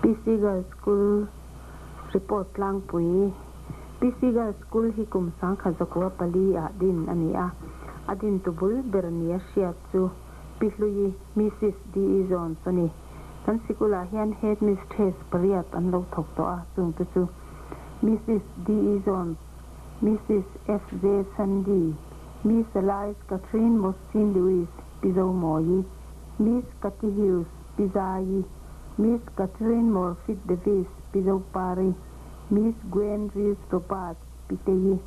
PC Girls School Report tlangpui PC Girls School hi kum 1904 ah din a ni a, a dintu bul ber nia hriat chu Pi Hlui, Misis DE Jones a ni. Kan sikulah hian Headmistress pariat an lo thawk tawh a, chungte chu Misis DE Jones, Misis FJ Sandy, Miss Alice Catherine Mostyn Lewis, Pi Zomawi, Miss Cathy Hughes, Pi Zaii, Miss Catherine Morfydd Davies, Pi Zopari, Miss Gwen Rees Roberts, Pi Teii,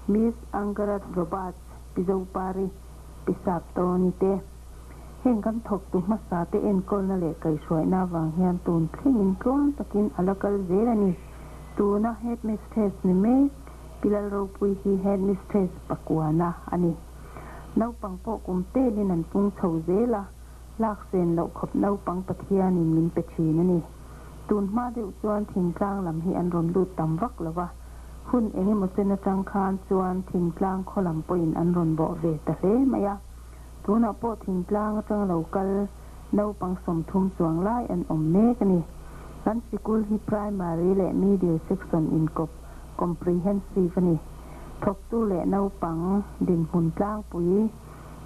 Miss Angharad Roberts, Pi Zopari, Pi Saptawni te. Heng kan thawktu hmasa te enkawlna leh kaihhruaihna avang hian tun thlengin tluang takin a la kal zel a ni. Tuna Headmistress ni mek Pi Lalropui hi Headmistress pakuana a ni. Naupang pawh kum telin an pung chho zel a, lak sen loh khawp naupang Pathianin min pe thin a ni. Tun hma deuh chuan thingtlang lam hi an rawn lut tam vak lo va, hun eng emaw chen atang khan chuan thingtlang khaw lam pawhin an rawn bawh ve ta hle mai a. Tunah pawh thingtlang atang lo kal naupang 30 chuang lai an awm mek a ni. Kan sikul hi primary leh middle section inkawp, comprehensive, a ni. Thawktu leh naupang dinhmun tlangpui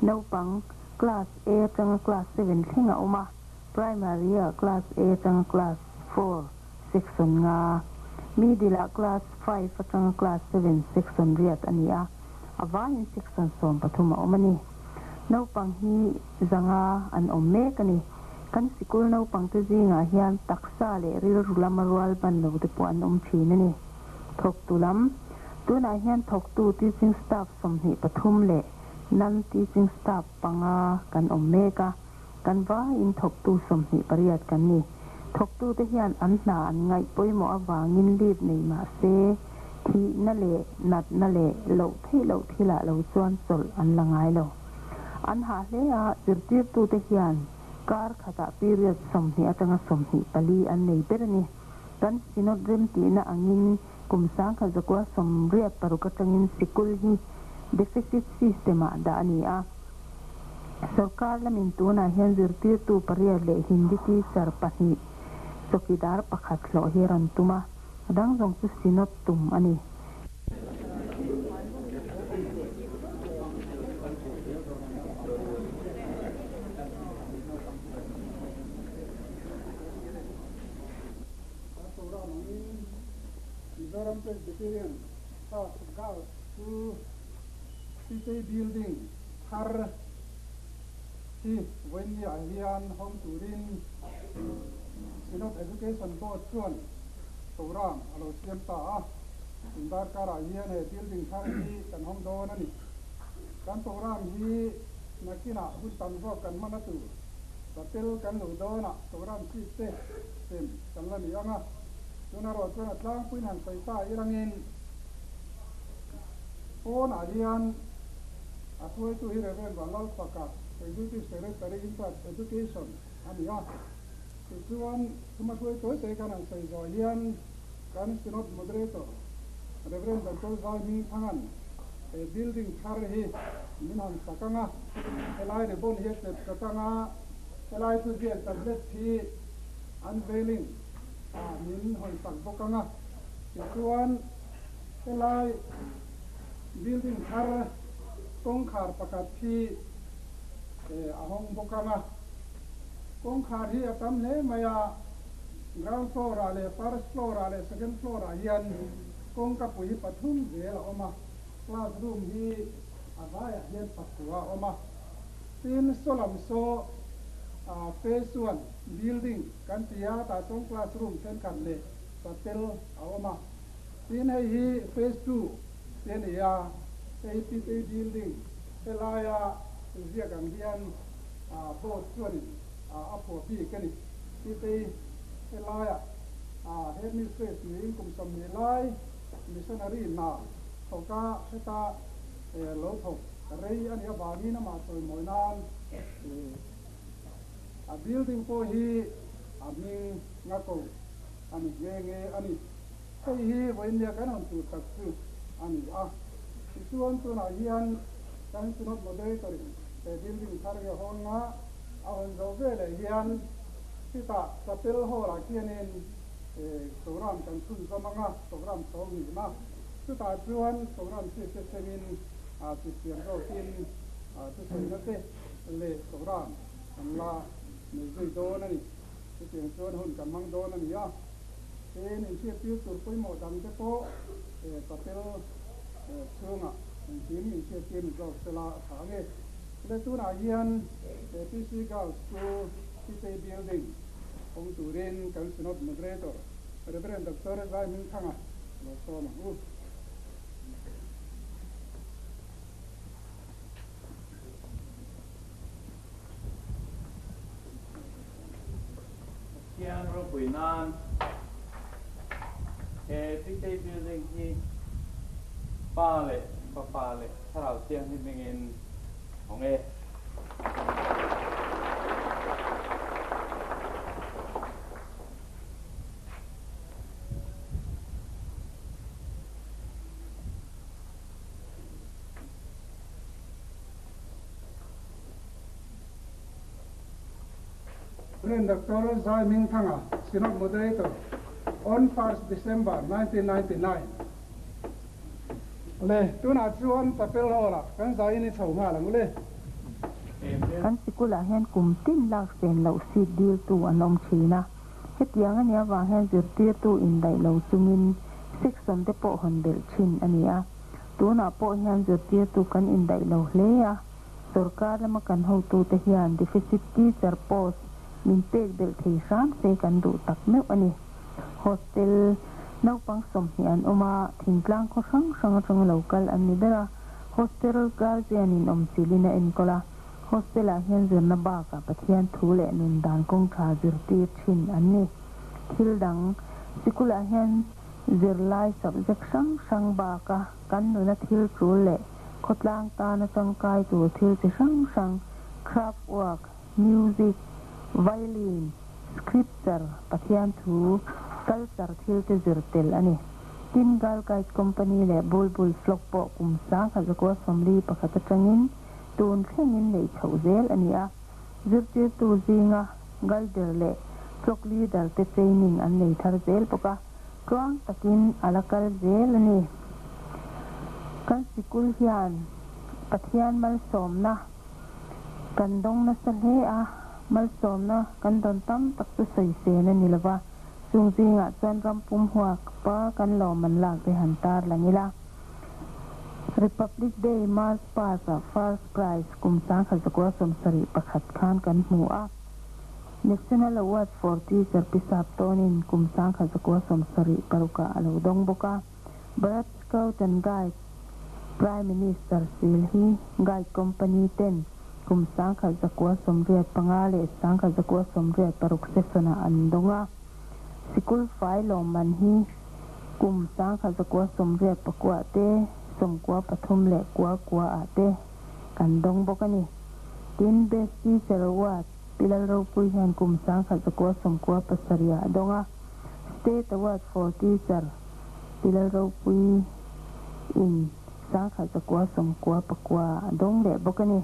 naupang Class A atanga Class 7 thleng a awm a, Primary ah Class A atanga Class 4 section nga, Middle ah Class 5 atanga Class 7 section riat a ni a, a vaiin section 13 a awm a ni. Naupang hi 500 an awm mek a ni. Kan sikul naupangte zingah hian taksa leh rilru lama rual ban lo te pawh an awm thin a ni. Thawktu lam, Tunah hian thawktu teaching staff 23 leh non-teaching staff panga kan awm mek a, kan vaiin thawktu 28 kan ni. Thawktute hian an hna an ngaih pawimawh avangin leave nei mah se, thihna leh natna leh loh theih loh thilah lo chuan chawlh an la ngai lo. An hah hle a, zirtirtute hian kar khatah period 20 atanga 24 an nei ber a ni. Kan Synod remtihna angin kum 1986 atangin sikul hi deficit system-ah dah a ni a. Sorkar lamin tunah hian zirtirtu pariat leh Hindi teacher pahnih, chawkidar pakhat hlawh hi a rawn tum a, a dang zawng chu Synod tum a ni. Kan program angin Mizoram Presbyterian Church Girls School City Building thar hi vawiinniah hian hawng turin Synod Education Board chuan program a lo siam ta a. Tun darkarah hian he building thar hi kan hawng dawn a ni. Kan program hi nakinah hun tam zawk kan hman a tur. Chapel kan luh dawnah program sheet te sem kan la ni ang a, tuna erawh chuan a tlangpuiin han sawi ta irangin pawnah hian a hruaitu hi Rev. Vanlalfaka, Executive Secretary in charge Education a ni a, tichuan thuma hruai tawi tawi kan han sawi zawh hian kan Synod Moderator Rev. Doctor Zai Hmingthanga'n he building thar hi min han sak ang a, helai ribbon hi a chep sak ang a, helai thuziak tablet hi unveiling ah min hawn sak bawk ang a, tichuan helai building thar kawngkhar pakhat hi a hawng bawk ang a, kawngkhar hi a tam hle mai a, ground floor ah leh first floor ah leh second floor ah hian kawngka pui hi pathum zel a awm a, classroom hi a vaiah hian pakua a awm a, tin sawlam saw phase one building kan ti a, tah chuan classroom thenkhat leh chapel a awm a, tin hei hi phase two te a ni a, hei hi PTA building helaia ziak ang hian board chuanin a phuah bik a ni. PTA helaia headmistress niin kum 20 lai missionary hna thawka heta lo thawk rei a nih avangin amah chawimawi nan a building pawh hi a hming nga ko a ni nghe nghe a ni. Hei hi vawiinnia kan hawn tur tak chu a ni a. Tichuan tunah hian kan Synod Moderator in he building thar hi a hawn nga, a hawn zawh veleh hian chutah chapel hall ah khianin. Program kan chhunzawm anga program chhawng nihna chutah chuan program sheet te thlengin chipchiar zawkin thusawina te leh program kan la nei zui dawn a ni. Chutiang chuan hun kan hmang dawn a ni a. Tin, inhriattir tur pawimawh dang te pawh chapel chhungah engkim inhriattir ni zawk sela a tha ange. Le tunah hian PC Girls School Pitei Building awm turin kan Synod Moderator Rev. Doctor Zai Hmingthanga lo sawm ang u. Pathian ropui nan he Pitei Building hi Pa leh Fapa leh Thlarau Thianghlim hmingin hawng e. Rev. Doctor Zai Hmingthanga, Synod Moderator, on first December 1999. Le, tunah chuan chapel hall-ah kan zaiin i chho nghal ang u le. Kan sikulah hian kum tin lak sen loh seat diltu an awm thin a. Hetiang a nih avang hian zirtirtu indaih lo chungin section te pawh hawn belh thin a ni a. Tunah pawh hian zirtirtu kan indaih lo hle a, sorkar lama kan hotute hian deficit teacher post min pek belh thei hram se kan duh tak meuh a ni. Hostel naupang 20 an awm a, thingtlang khaw hrang hrang atanga lo kal an ni ber a, hostel guardian in awmchilhin a enkawl a, hostel-ah hian zirna bakah Pathian thu leh nun dan kawng tha zirtir thin an ni. Thil dang, sikulah hian Zirlai subject hrang hrang baka kan nuna thil tul leh khawtlang tana tangkai tur thil chi hrang hrang, craft work, music, violin, scripture, Pathian thu, culture thil te zir tel a ni. Tin, Girl Guide Company leh Bulbul Flock pawh kum 1981 atangin tun thlengin neih chhoh zel a ni a. Zirtirtu zinga Guider leh Flock Leader te training an nei thar zel bawk a, tluang takin a la kal zel a ni. Kan sikul hian Pathian malsawmna kan dawng nasa hle a, malsawmna kan dawn tam tak chu sawi sen a ni lova, chung zingah chuan ram pum huak pa kan lawm an lak te han tar lang ila. Republic Day March Past ah First Prize kum 1971 khan kan hmu a. National Award for Teacher Pi Sap tawnin kum 1976 ah a lo dawng bawk a. Bharat Scout and Guide Prime Minister sil hi Guide Company ten kum 1985 leh 1986 session ah an dawng a. Sikul fai lawmman hi kum 1989 ah te, 93 leh kua kua ah te kan dawng bawk a ni. Tin, Best Teacher Award Pi Lalropui hian kum 1997 ah a dawng a. State Award for Teacher Pi Lalropui in 1999 ah a dawng leh bawk a ni.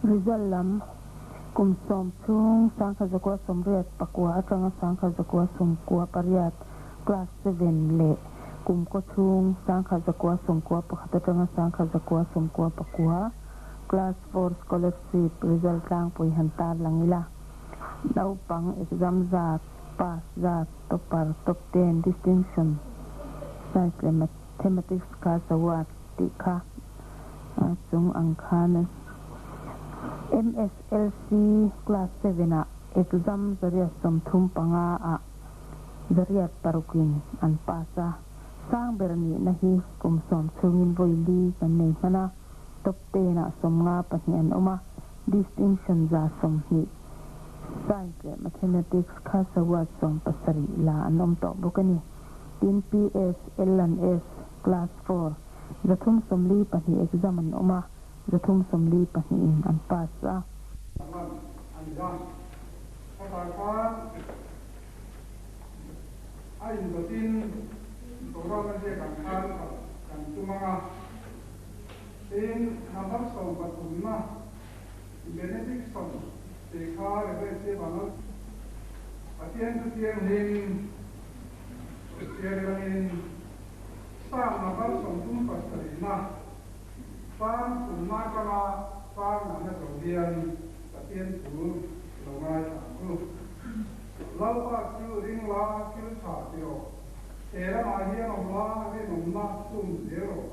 Result lam kum 10 chhung 1989 atanga 1998 class 7 leh kum kaw chhung 1991 atanga 1999 class 4 scholarship result tlangpui han tar lang ila. Naupang exam zat, pass zat, topper, top 10, distinction, science leh mathematics class award tih kha chung ang khan MSLC class 7 ah exam 135 ah 106 in an pass a. Sang ber nihna hi kum 10 chhungin vawi li kan nei hman a, top 10 ah 52 an awm a, distinction 120, science leh mathematics class award 17 la an awm tawh bawk a ni. Tin, PS L and S class 4 342 exam an awm a, 342 in an pass a. Man a ni a, khawtah khan a indawtin program a ziak ang khan kan tum ang a. Tin, number 13na benediction tih kha Rev. Sivanal Pathian chu thianghlim. Chhiar langin Psalm number 37 na chang thumna atanga chang ngahna zo hian Pathian thu lo ngaithla ang u. Lalpa chu ring la thil tha ti rawh. He ramah hian awm la rinawmna um zel rawh.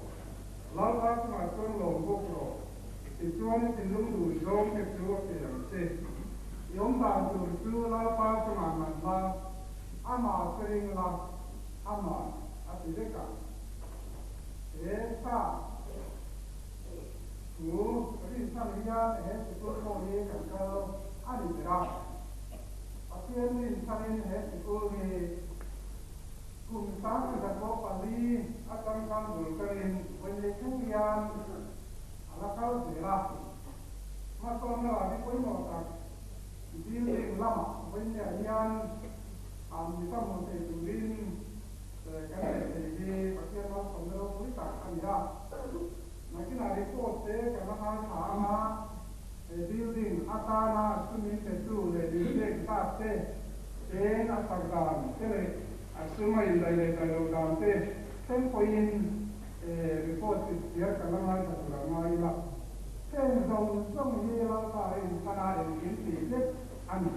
Lalpa chungah chuan lawm bawk rawh. Tichuan i thinlung duh zawng te chu a pe ang che. I awm dan tur chu Lalpa chungah ngat la, amah chu ring la, amah a ti vek ang. He sa thu rinchhan hian he sikul pawh hi kan kal a ni ber a. Pathian rinchhanin he sikul hi Kum 1024 atang khan bul tanin vawiin thleng hian a la kal zel a. Hmasawnna lah hi pawimawh tak building lamah vawiinah hian an mita hmuh theih turin kan neih thei hi Pathian malsawmna ropui tak a ni a. Nakinah report te kan la ngaithla ang a, he building atana sum in petu leh min pek zat te, Cheng a sak dan te leh a sum a indaih leh daih loh dan te thleng pawhin report chip chiar kan la ngaithla tur a ngai ila. Heng zawng zawng hi Lalpa rinchhana engkim tih vek a ni.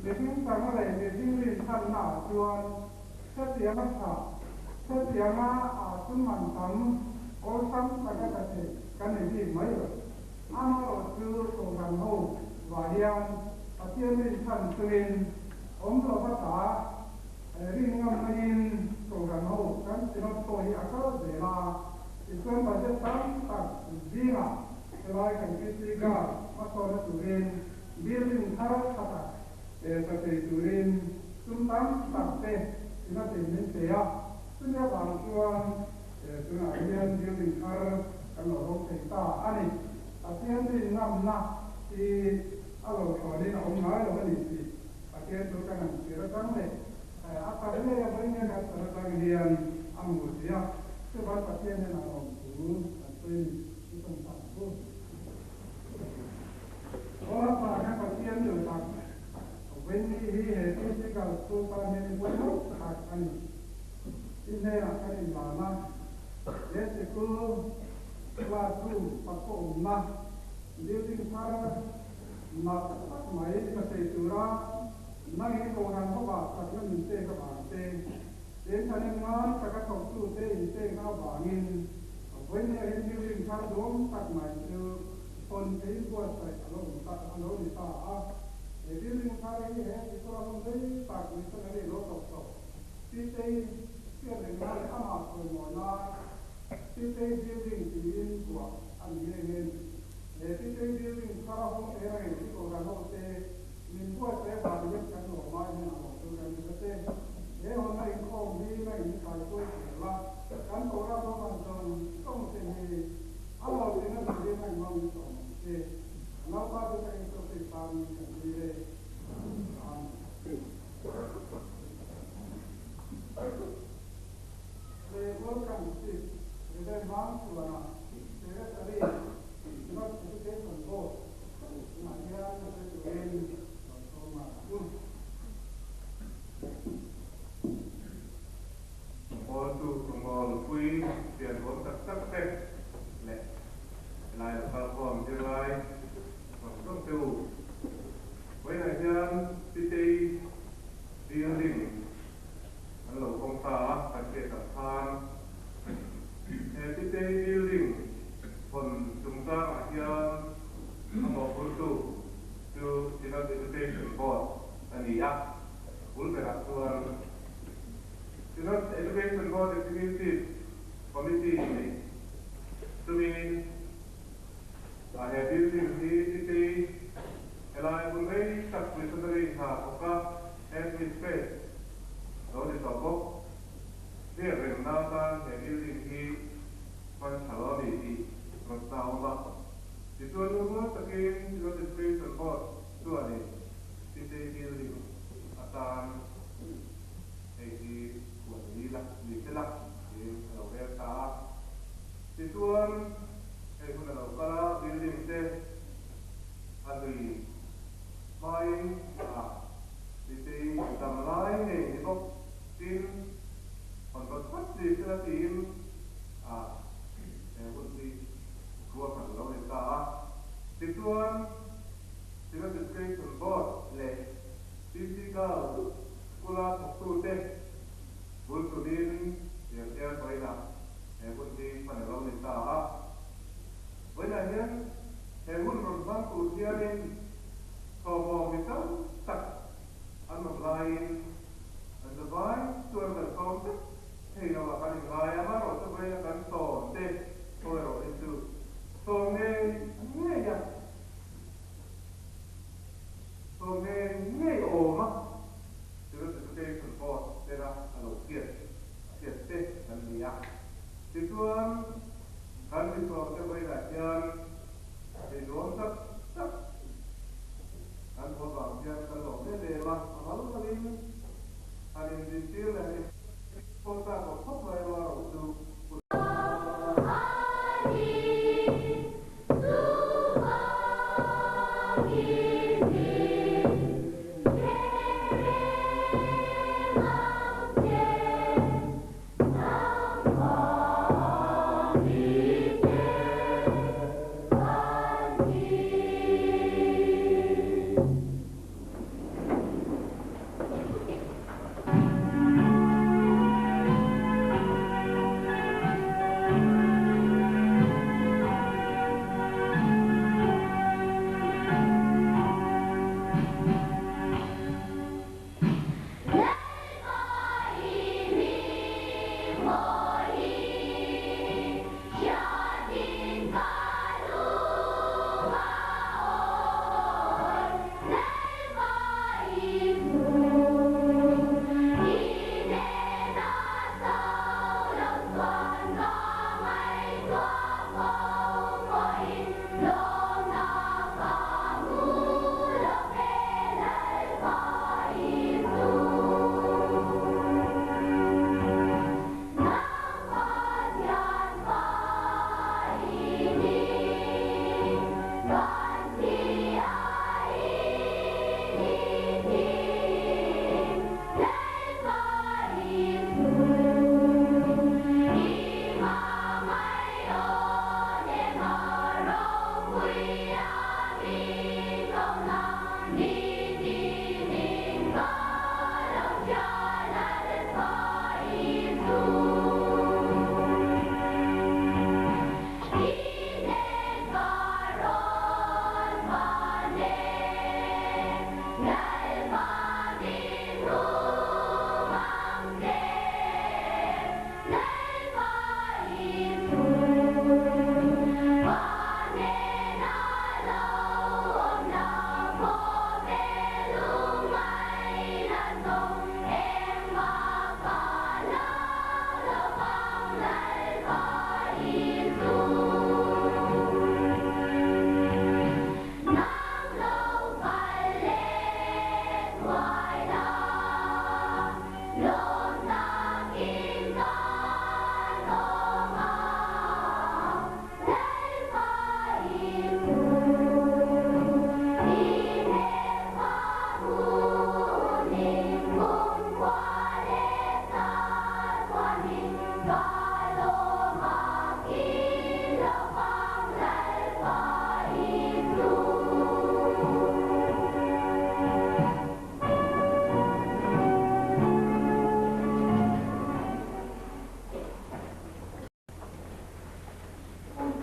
Mihring chang leh mihring rinchhanna ah chuan hetianga tha, hetianga a sum man tam awlsam taka tla thei kan ni bik mai lo. Amaherawh chu Kohhran ho vah hian Pathian rinchhan chungin awm lo va ta rin ngam maiin Kohhran ho kan Synod pawh hi a kal zel a, tichuan budget tam tak zingah helai kan PC Girls hmasawnna turin building thar tha tak sa thei turin sum tam tak te Synod in min pe a, chumi avang chuan Tunah hian building thar kan lo hawng thei ta a ni. Pathian rin ngamna hi a lo thlawnin a awm ngai lo a ni tih Pathian chu kan han chhir atang leh a tak ngei a vawi nge kan chan atang hian a hmuh theih a. Chuvang Pathian hian a lawm thu kan sawi a ni. I tawngtai ang u. Aw Lalpa khan Pathian duh tak vawi hi he physical school tan hian i pawimawh tak a ni. I hnenah kan inlan a, he sikul classroom pakawmna building thar nalh tak mai sa thei tura nangin Kohhran hovah chakna min pek avang te, chengthanem ngai taka thawktute inpekna avangin vawinia hian building thar duam tak mai chu hawn theiin buatsaih a lo awm ta a lo ni ta a. He building thar hi he sikul a hun rei tak missionary lo thawk tawh Pitei hriat reng lai leh amah chawimawi nan Pitei Building tiin vuah a ni nghe nghe ni. He Pitei Building thar a hawng thei reng hi Kohhran ho te min buatsaih avang hian kan lawm ai hian a lawm chu kan hre te. He hawnna inkhawm hi na in kaikuai zel a, kan Kohhran ho man zawng zawng te hi a hlawhtlinna turin a inhmang min sawm ang che. Kan Lalpa chu ka Isua Krista min kan dil e. Amen. Welcome Chief Reverend Vangchhuana, Secretary, Synod Education Board tunah hian a sawi turin rawn sawm nghal ang u. Pawltu Tumawlpui pian ruam tak tak te leh helai lo kalkhawm zirlai zawng zawng te u. Vawiinah hian Pitei building an lo hawng ta a, kan hriat ang khan he Pitei building. a he hun hi ruahman lo ni ta a. Tichuan, Synod Education Board leh PC Girls School-a thawktute bul turin tiang hian vawiinah he hun hi hman a lo ni ta a. Vawiinah hian he hun rawn hmang tur hianin thawmhnaw mi tam tak an awm laiin an zavai chuan kan sawm vek thei lo ah kan inngai a, amaherawhchu vawiina kan sawm te ho erawh hi chu sawm ngei ngei a, sawm ngei ngei awm a, Synod Education Board tena a lo hriat a hriat te kan ni a. Tichuan kan mi sawm te vawiinah hian einuam tak tak Kan haw vang hian kan lawm em em a, a mal malin han inzintir leh han inpawh ta tawh khawp mai a ro chu. Pu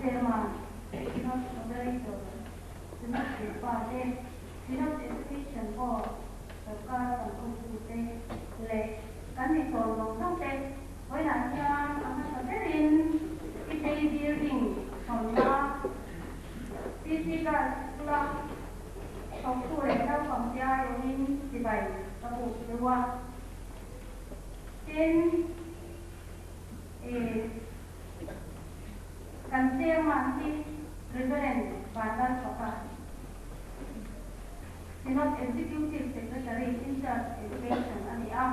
Chairman, Synod Moderator, Synod Puipa te, Synod Education Board sorkar a kan hotute leh kan mi sawm zawng zawng te vawiinah hian a hmasa berin Pitei Building hawnna PC Girls School-a thawktu leh naupang te aiawhin chibai ka buk deuh a. Tin, kan Chairman hi Reverend Vanlalfaka, Synod Executive Secretary in charge Education a ni a.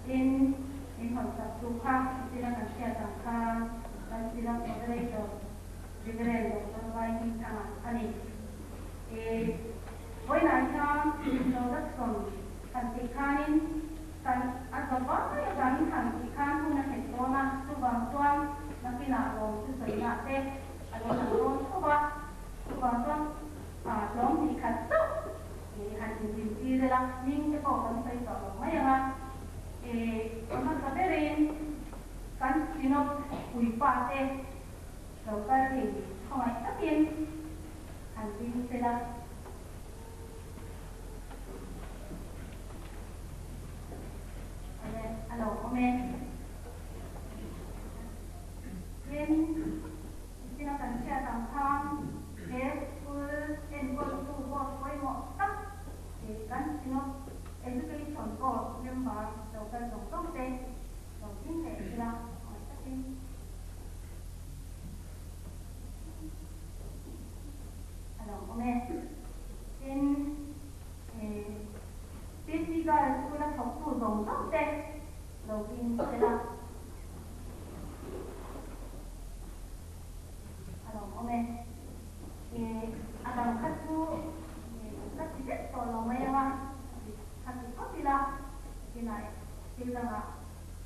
Tin, min hawn sak tu kha nichin a kan hriat ang khan kan Synod Moderator Reverend Doctor Vai Hmingthanga a ni. Vawiinah hian introduction han tih khanin kan a za vai a kan han tih khan hun a nghet dawn a, chuvang chuan nakin. Nakinah lawm chu sawina te a lo lang dawn tho va, chuvang chuan hlawm hnih khat chauh han inzintir ila, hming te pawh kan sawi tawh lo mai ang a. A hmasa berin kan Synod puipa te lo kal thei khawngaih takin han ding sela. Awle, a lo awm e. Tin, nichina kan hriat ang khan he school enkawltu board pawimawh tak kan Synod Education Board member lo kal zawng zawng te lo ding leh ila ngaih takin. A lo awm e. Tin, PC Girls School-a thawktu zawng zawng te lo ding sela a lo awm e. A dang kha chu ka ti vek tawh lo mai ang a, ka ti phawt ila, kinah thil dangah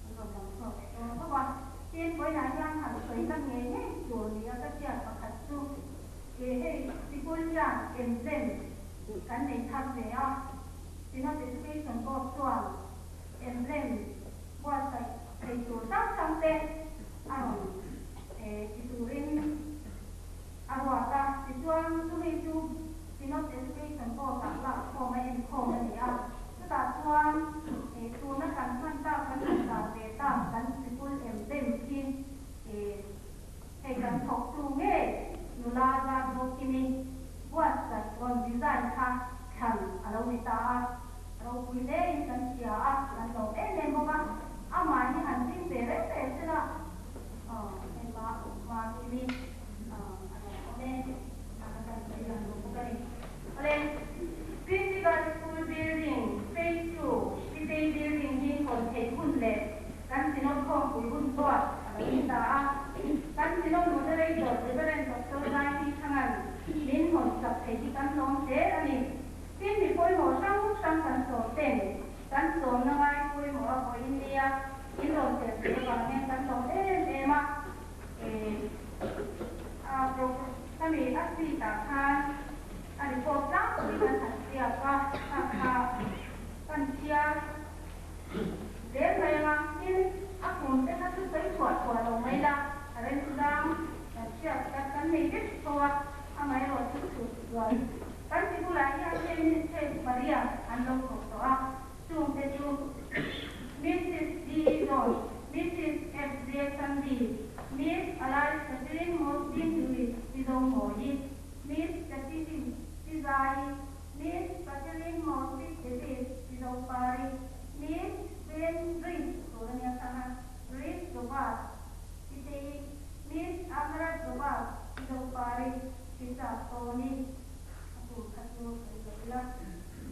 an rawn lang chhuak leh dawn tho a. Tin, vawiinah hian han sawi na ngei ngei tur nia ka hriat pakhat chu, hei sikul hian emblem kan nei thar ve a, Synod Education Board chuan emblem buatsaih thei tur hrang hrang te a rawn ti turin a ruat a. Tichuan, chumi chu Synod Education Board-ah lak khawm a enkhawm a ni a. Chutah chuan tuna kan hman tak, kan han zar ve tak, kan sikul emblem khi hei kan thawktu nge nula zat bawkini buatsaih rawn design kha thlan a lo ni ta a. Ropui hlein kan hria a, kan lawm em em bawk a, amah hi han ding ve reng reng sela, hei ma ma kimi a lo awm e, a ka kan sawi lang duh bawk a ni. Awle, Principal School Building, Phase 2, Pitei Building hi hawn theih hun leh kan Synod khawmpui hun ruat a lo ni ta a. Kan Synod Moderator Reverend Doctor Zaimi Thangan min hawn sak thei hi kan lawm hle a ni. Tin, mi pawimawh hrang hrang kan sawm ten kan sawmna ngai pawimawh a vawiin nia in rawn tel thei avang hian kan lawm em em a. A khami a seat ah khan a report tlangpui kan han ziak a, kha kha kan chhiar zel mai ang a. Tin, a kum te kha chu sawi chhuah chhuah lo mai la, a remchang kan hriat kan nei vek tho a, amaherawh chu chhut zual Kan ti bulah hian hei Mistress Maria an lo thawk tawh a, chungte chu Mrs D Jones, Mrs FJ Sandy, Miss Alice Catherine Mosdin Lewis Pi Zomawi, Miss Catherine Pi Zaii, Miss Catherine Mosby Davis Pi Zopari, Miss Gwen Rees tur a nia kha Rees Robert Pi Tei, Miss Amara Robert Pi Zopari, Pi Sap Tawni. A kum kha chu sawi lo ila.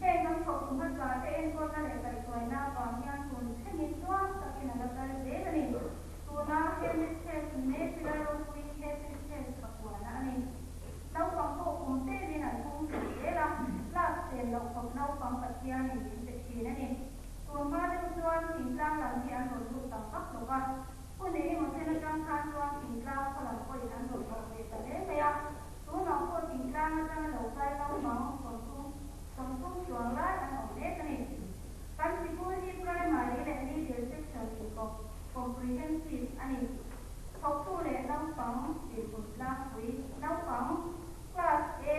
Heng kan thawk hmasa te enkawlna leh kaihhruaina avang hian tun thlengin tluang takin a la kal zel a ni. Tuna he mistress mek ila ropui he mistress pakuana a ni. Naupang pawh kum telin an pung thei zel a, lak sel loh khawp naupang Pathianin min pe thin a ni. Tun hma deuh chuan thingtlang lam hi an rawn lut tam vak lo va, hun engemaw chen atang khan chuan thingtlang khaw lam pawhin an rawn awh ve ta hle mai a. Tunah pawh thingtlang atanga lo kal naupang 30 chuang lai an awm mek a ni. Kan sikul hi primary leh middle section inkawp, comprehensive, a ni. Thawktu leh naupang dinhmun tlangpui, naupang class A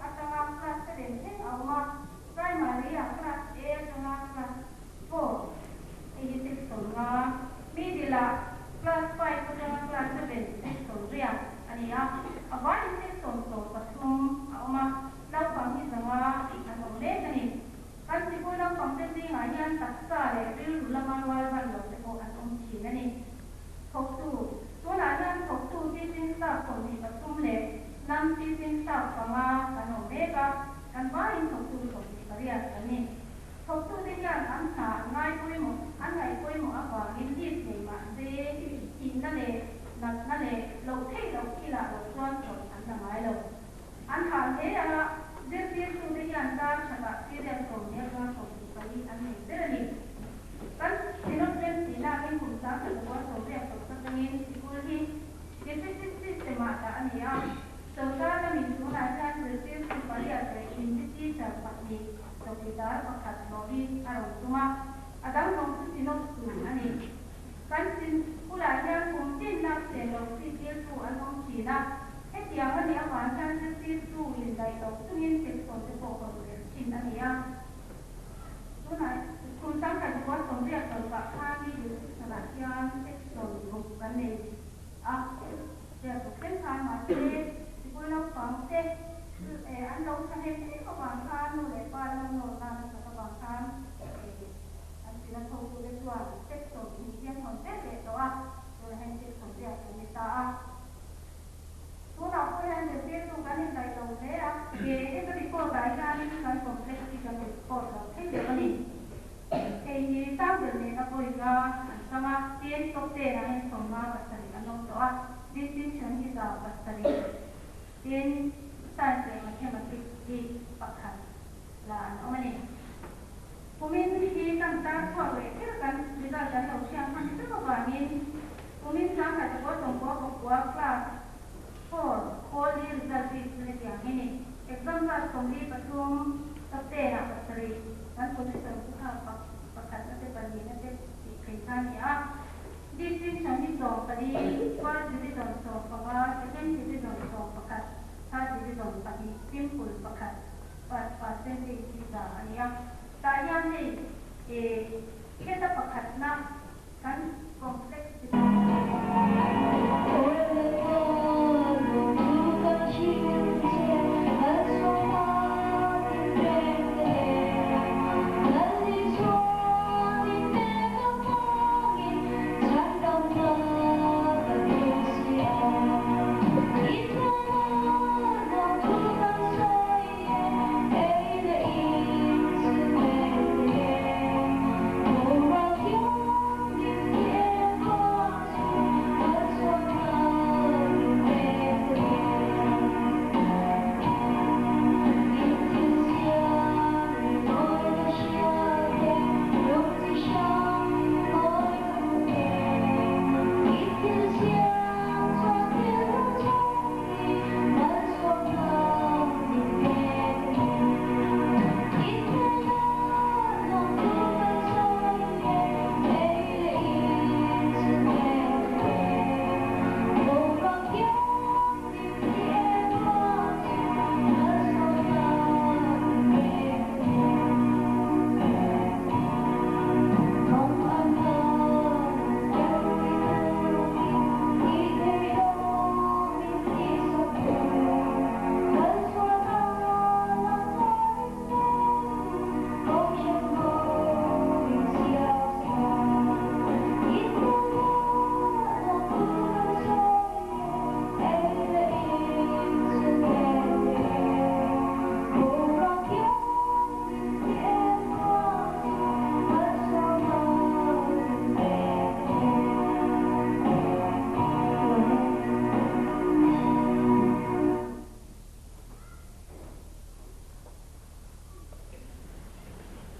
atanga class 7 thleng a awm a, primary ah class A atanga class 4 hei hi section nga, middle ah class 5 atanga class 7 section riat a ni a, a vaiin section 13 a awm a, naupang hi zanga an awm mek a ni. Kan sikul naupangte zingah hian taksa leh rilru lama rual ban lo te pawh an awm thin a ni. Thawktu, Tunah hian thawktu teaching staff 23 leh non-teaching staff panga kan awm mek a, kan vaiin thawktu 28 kan ni. Thawktute hian an hna an ngai pawimawh an ngaih pawimawh avangin leave nei mah se thihna leh natna leh loh theih loh thilah lo chuan chawlh an la ngai lo. An hah hle a, zirtirtute hian dar thatah period 11 atanga 24 an nei ber a ni. Kan Synod remtihnakin kum 1980 atangin sikul hi. ni a. Sawrkar lamin tunah hian zirtirtu pariat leh Hindi teacher pahnih, chowkidar pakhat hlawh hi a rawn tum a, a dang zawng chu Synod tum a ni. Kan sikul-ah hian kum tin nausen lo zirtirtu an awm thin a, hetiang a nih avang hian zirtirtu indaih loh chungin section te pawh hawn belh thin a ni a. Tunah kum sangkhat zakua sawmriat tawpah khan middle section-ah hian section ruk kan nei a, riat ruk thleng khan mahse sikul naupang te an lo thahnem em avang khan nu leh pa lo nawr nan a sak avang khan an sina thawktute chuan section hnih hi an hawn vel leh tawh a, tunah hian section riat kan ni ta a. Tunah pawh hian zirtirtu kan indaih lo hle a. He heta report ah hianin kan complex hi kan report lo thei lo a ni. Hei hi sang ber nena pawinga an chang a, tin top ten ah hian 50 pasarih an awm tawh a, distinction hi 107, tin science leh mathematics hi pakhat la an awm a ni. Kumin hi kan tar chhuak leh kher kan result kan lo hriat hman hreuh avangin kumin 1994 class four kawli result bik chu hetiang hi ni. Exam class 43, top ten ah pasarih, kan position chu kha pakhatna te pahnihna te tih phei kha a ni a. Distinction hi 14, first division 15, second division 11, third division pahnih, simple pakhat, first percentage hi 100 a ni a. Tah hian hei heta pakhatna kan complex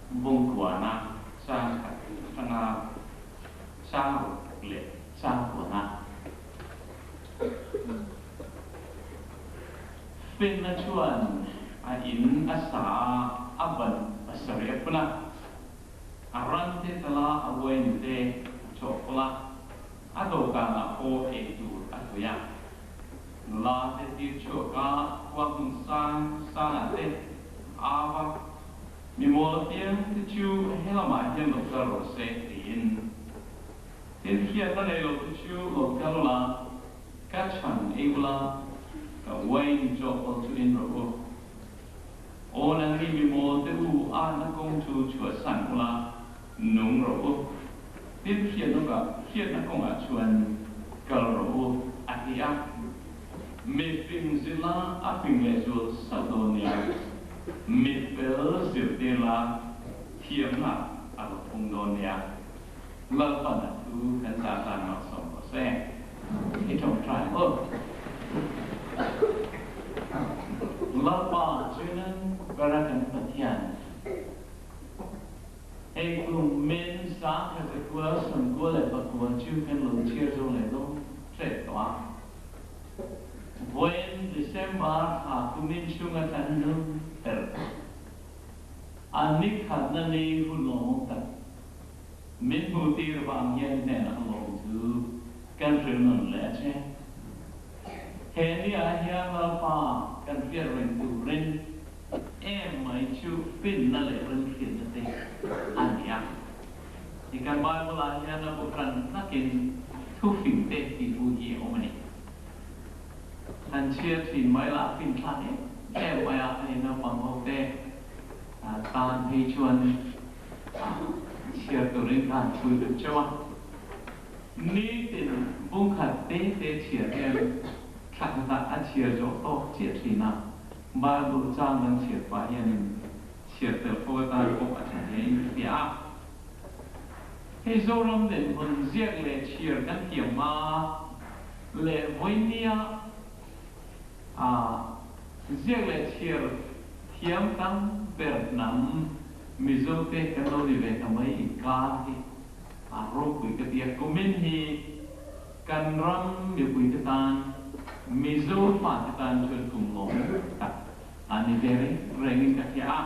Bungkuana chang khat atanga chang ruk leh chang kuana. Finna chuan a in a sa a, a ban pasarih a phun a, a ran te tala a uain te a chawhpawlh a, a dawhkanah pawh ei tur a tui a. Nula te tir chhuak a, khua hmun sang sangah te a au a, Mi mawl apiang te chu he lamah hian lo kal rawh se tiin. Tin, hriatna nei lo te chu lo kal ula, ka chhan ei ula, ka uain chawhpawlh chu in rawh u. Aw nangni mi mawl te u ahna kawng chu chhuahsan ula, nung rawh u. Tin, hriatna kawngah chuan kal rawh u, a ti a. Mi fing zila a fing leh zual sauh dawn nia. Mi fel zirtir la thiamna a lo phung dawn nia. Lalpan a thu kan zah tan malsawm rawh se. I tawngtai u. Lalpa chunin bera kan Pathian. Hei kum min 1999 chu kan lo chhiar zo leh dawn tep tawh a. Vawi Kumin chhunga thlan hnung ber a ni khatna ni hun lawmawm tak min hmuh tir vang hian hnenah lawm chu kan hrilh nawn leh a che. He ni ah hian Lalpa kan hriat reng turin em mai chu finna leh remhriatna te a ni a. Hi kan Bible ah hian a bu hran takin thufing te tih bu hi a awm a ni. Han chhiar thin mai lah fin thlak em em mai a, hei naupang ho te tan phei chuan chhiar turin kha han pui deuh chauh a. Nitin bungkhat te te chhiar hian thla khatah a chhiar zawh tawk chiah thin a, Bible chang an chhiar pah hianin chhiar tel fo atan pawh a tha hle in ka hria a. Hei Zoram dinhmun ziak leh chhiar kan thiam hma leh vawinia a ziak leh chhiar thiam tam ber hnam Mizo te kan lo ni ve ta mai inkar hi a ropui ka ti a. Kumin hi kan ram mipui te tan Mizo fate tan chuan kum lawm tak a ni ve reng rengin ka hria a.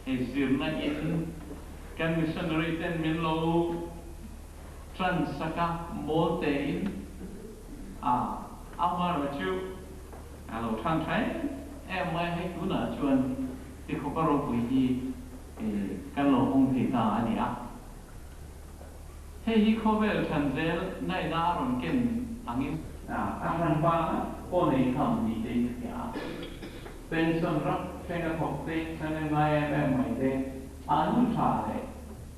Hei zirna in kan missionary ten min lo tran sak a, mawl te in a amara chu a lo than tha em em mai a, hei tunah chuan tikhawpa ropui hi kan lo hawng thei ta a ni a. Hei hi khawvel than zel ngaihna a rawn ken angin. A hran vanga pawh nei tham ni te in ka hria a. Pension rak thleng a thawk te, channel ngai em em mai te, an tha leh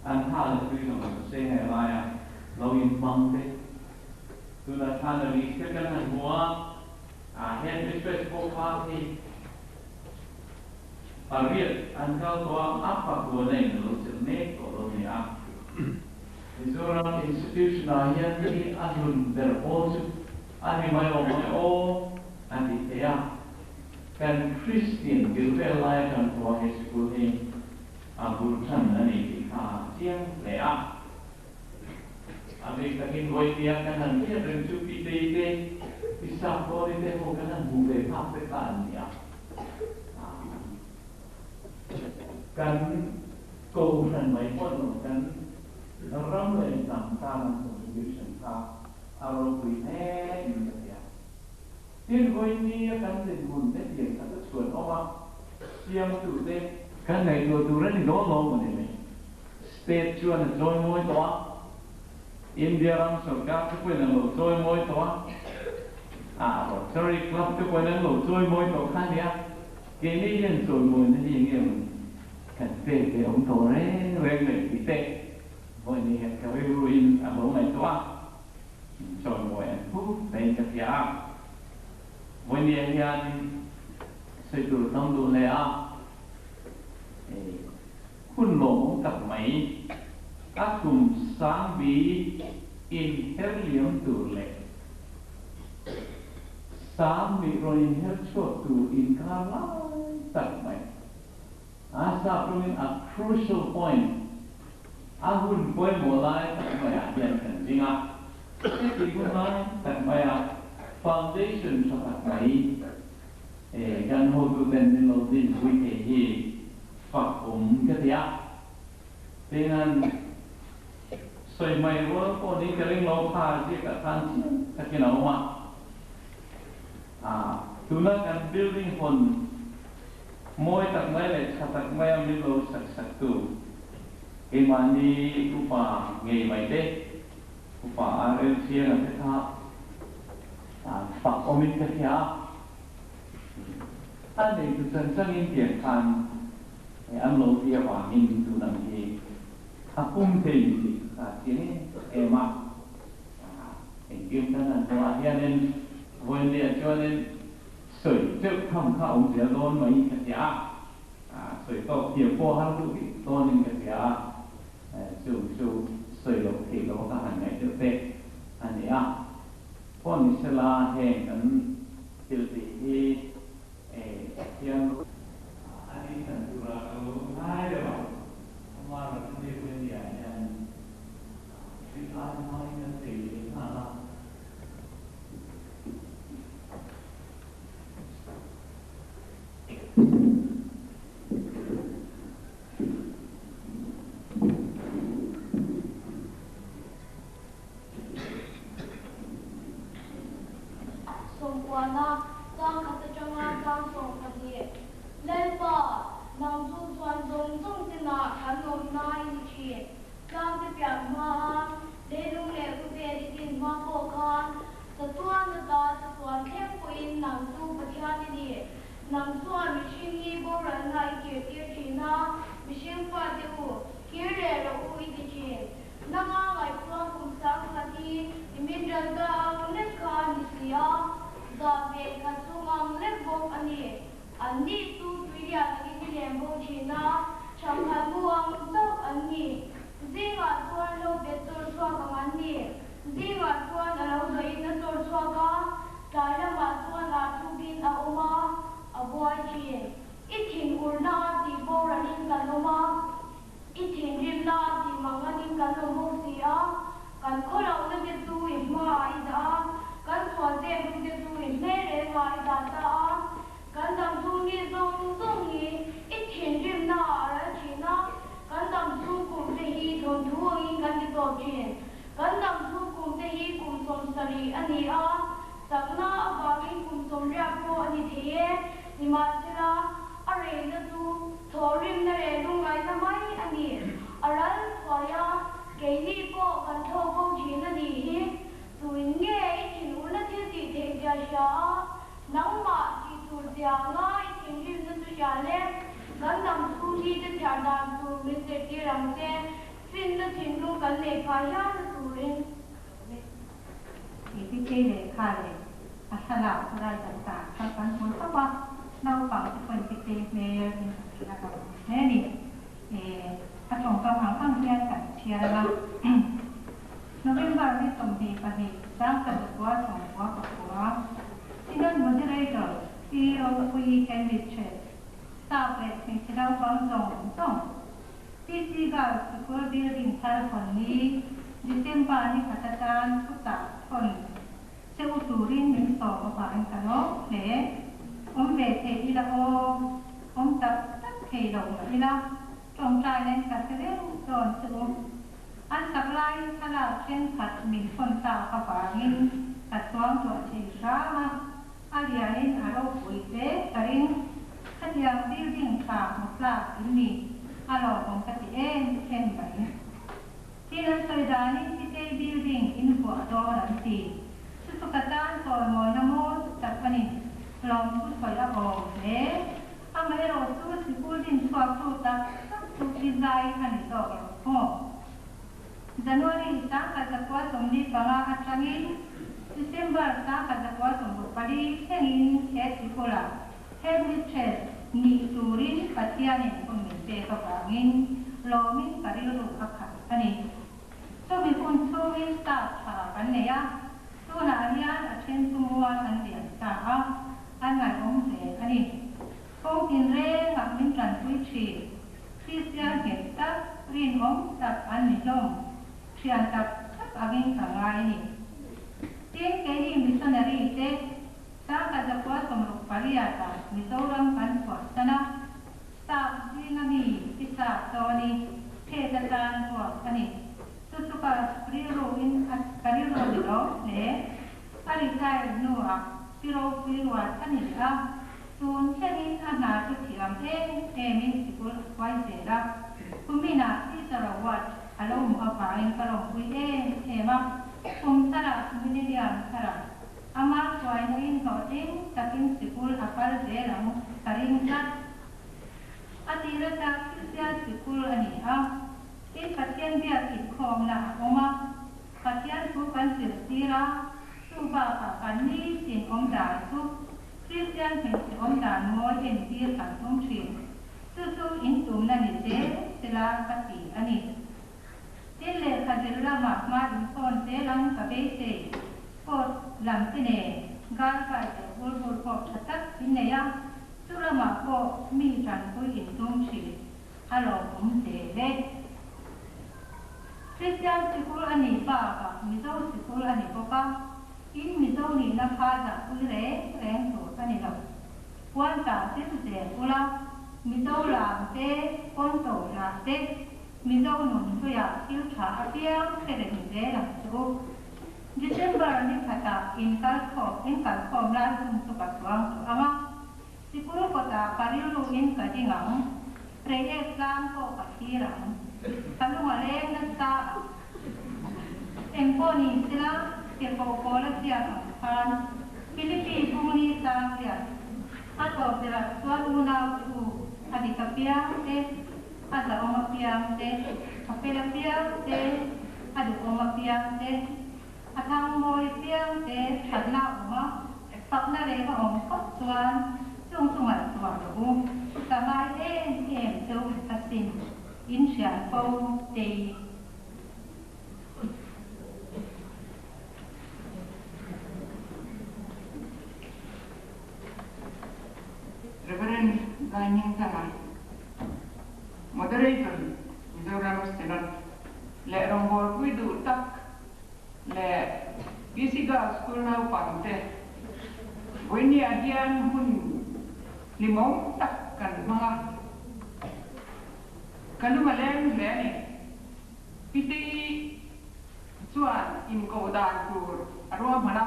an tha leh tui zawng zawng se he laia lo inhmang te. Tunah khan a list te kan han hmu a, a headmistress pawh kha hei pariat an kal tawh a, a pakua na in a lo chelh mek tawh lo ni a. Mizoram institution ah hian hei a hlun ber pawl chu a ni mai awm ang e aw a ti thei a. Kan Kristian bil vel lai atang pawha he sikul hi a bul than a ni tih kha a chiang hle a. A bik takin vawinia kan han hriat reng chu Pitei te, Pisap Tawni te ho kan han hmuh ve phak te kha an ni a. Kan kohhran mai pawh ni lo, kan ram leh hnam tan an contribution kha a ropui hle in ka hria. Tin, vawiini a kan dinhmun te tiang khat a chhuan awm a, siamtute. Kan ngaihtuah tur a ni dawn lo maw ni mai. State chuan a chawimawi tawh a, India ram sorkar te pawhin an lo chawimawi tawh a, a Rotary Club te pawhin an lo chawimawi tawh kha a nia. Keini hian chawimawina hi enge maw kan pek ve awm tawh reng reng leh tih te vawiini hian ka rilruin a lo ngaihtuah a. Chawimawi an phu hlein ka hria a, vawinia hian sawi tur tam duh hle a, hun lawmawm tak mai a kum sangbi inher liam tur leh sangbi rawn inher chhuak tur inkar lai tak mai a saprawngin a crucial point A hun pawimawh lai tak maiah hian kan ding a, heti hun lai tak maia foundation tha tak mai kan hotuten min lo dinpui thei hi fak awm ka ti a. Tingan sawi mai rual pawh ni ka ring lo kha ziakah khan chiang takin a awm a. Tuna kan building hawn Mawi tak mai leh tha tak maia min lo sak saktu keimahni upa ngei mai te, upa RL Thianga te kha fak awmin ka hria a. A neitu chan changin tiang khan an lo ti avangin tun ang hi a pum thei tih ka chiang em em a. Engkim kan han hmuh ah hianin vawiinliah chuanin Sawi teuh tham kha awm zel dawn mai ka hria a, sawi tawk thiam pawh har duh bik dawnin ka hria a, chung chu sawi loh theih loh ka han ngaih deuh te a ni a. Pawh ni sela heng kan thil tih hi Pathian a ni chan tura ka lo ngai deuh a, Amaherawhchu ni Punia hian thil ai hmain kan thei leh nghal a. Sawmkuana, chang khat atanga chang 12. Lalpa, nang chu chuan zawng zawng chinah kan awmna i ni thin. Tlang te pian hma a, leilung leh khawvel i din hma pawh khan chatuan ata chatuan thleng pawhin nang chu Pathian i ni. Nang chuan mihring hi boralna i kirtir thin a, mihring fate u, kir leh rawh u i ti thin. Nanga ngaihtuah kum 10,000 hi i min ral ta ang lek kha a ni si a, zah ve khat chung ang lek bawk a ni. Anni chu tuilian angin i lem bo thin a, chhangkhat mu ang chauh an ni. Zingah chuan lo bet chawr chhuak ang an ni. Zingah chuan a lo zawhin a chawr chhuak a, tlai lamah chuan ah thukin a awm a, a buai thin. I thinurna a tih boralin kan awm a. I thinrimna a tih manganin kan awm bawk si a, kan khawlohna te chu i hmaah i dah a, kan sual zep ru te chu i hmel rengah i dah ta a, kan dam chhung ni zawng zawng hi i thinrimna ah a ral thin a, kan dam chhung kum te hi thawnthu angin kan ti tawp thin. Kan dam chhung kum te hi kum 70 a ni a, chakna avangin kum 80 pawh a ni thei e, nimahsela a reina chu Thawhrimna leh lungngaihna mai a ni. A ral thuai a, keini pawh kan thlawk bo thin a nih hi. Tuin nge i thinurna thil tih theih zia hria a, nangmah tih tur zia anga i thinrimna chu hria le. Kan dam chhung hi te chhiar dan tur min zirtir ang che, finna thinlung kan neih phah hial na turin. I pitei lehkha leh a thlalak rai kan tah kha kan hmu tawp a, naupang te pawhin pitei hmel in kan hrilh a kan hmu hle a ni. A tawngkam ang ang hian kan chhiar ang a. November ni 22, 1999, Synod Moderator Pi Ropuii Headmistress, Staff leh hmeichhe naupang zawng zawng, PC Girls Sikul Building thar hawn ni December ni khat atan thuchah thawn che u turin min sawm avangin ka lawm hle. Awm ve thei ila aw, awm tak tak thei lo mah ila, tawngtai nen ka hre reng dawn che u. An sak laiin thlalak thenkhat min thawn tak avangin ka chuang tuah thei hram a. A lianin a ropui hle ka ring. Khatiang building tha hmu tlak in ni a lawmawm ka ti em em mai. Thil an sawi danin Pitei building in vuah dawn an ti. Chu chu ka tan chawimawina mawi tak a ni. Lawmthu sawi a awm hle. Amaherawh chu sikul din chhuak tu tak tak chu i zai a ni zawk lo maw? January 1945 atangin December 1964 thlengin he sikula Headmistress nih turin Pathianin hun min pek avangin lawmin ka rilru a khat a ni. Chumi hun chhungin staff tha kan nei a, tunah hian a then chu mual an lian ta a, an ngaihawm hle a ni. Kawng tinrengah min tanpui thin. Kristian nghet tak, rinawm tak an ni hlawm. Thian tak tak angin ka ngai a ni. Tin, keini missionary te 1968 ah Mizoram kan chhuahsan a, staff zinga mi i sa tawni phet atan ruak a ni. Chu chu ka rilru in a ka rilru a ni lo hle. A retire hnuah pi ropui ruat a ni leh a. Tun thlengin a hna chu thiam em emin sikul a hruai zel a, kuminah Teacher Award a lo hmuh avangin ka lawmpui em em a, kum tharah Millennium tharah ama hruainain hlawhtling takin sikul a kal zel ang ka ring tlat. A tir ata Kristian sikul a ni a, tin Pathian biak inkhawmna a awm a, Pathian thu kan zirtir a, chu bakah kan nitin awm dan chu Kristian hmeichhe awm dan mawi entir kan tum thin. Chu chu in tumna ni zel sela ka ti a ni. Tin, lehkha zir lamah hma insawn zel ang ka beisei. Sports lam te nen girl guide leh bulbul pawh tha tak in nei a, chu lamah pawh mi tanpui in tum thin a lawmawm hle e. Kristian sikul a nih bakah Mizo sikul a ni bawk a, in Mizo nihna kha zahpui reng reng tur a ni lo. Puan tah zir zel ula, Mizo lam te, pawnto hla te, Mizo nun hluiah thil tha apiang hre reng zel ang che u. December ni khatah in kal khawm in kal khawm lai hun chu ka suangtuah ang a, sikul kawtah ka rilruin ka ding ang, Reiek tlang pawh ka thlir ang, ka lung a leng nasa ang. Engpawh ni sela, tirhkoh pawl a ziak ang khan Philippi bungni chang ziak a tawp berah chuan unau te u, a dik apiang te, a zahawm apiang te, a fel apiang te, a duhawm apiang te, a thangmawi apiang te thatna a awm a, fakna reng a awm phawt chuan chung chu ngaihtuah rawh u, ka ngai em em cheu asin, in hriat fo tei. Reverend Zaihmingthanga, Moderator, Mizoram Synod leh rawngbawlpui duh tak leh PC Girls School naupangte vawinia hian hun hlimawm tak kan hmang a, ka lung a leng hle a ni. Pitei chuan inkoh dan tur a ruahman a,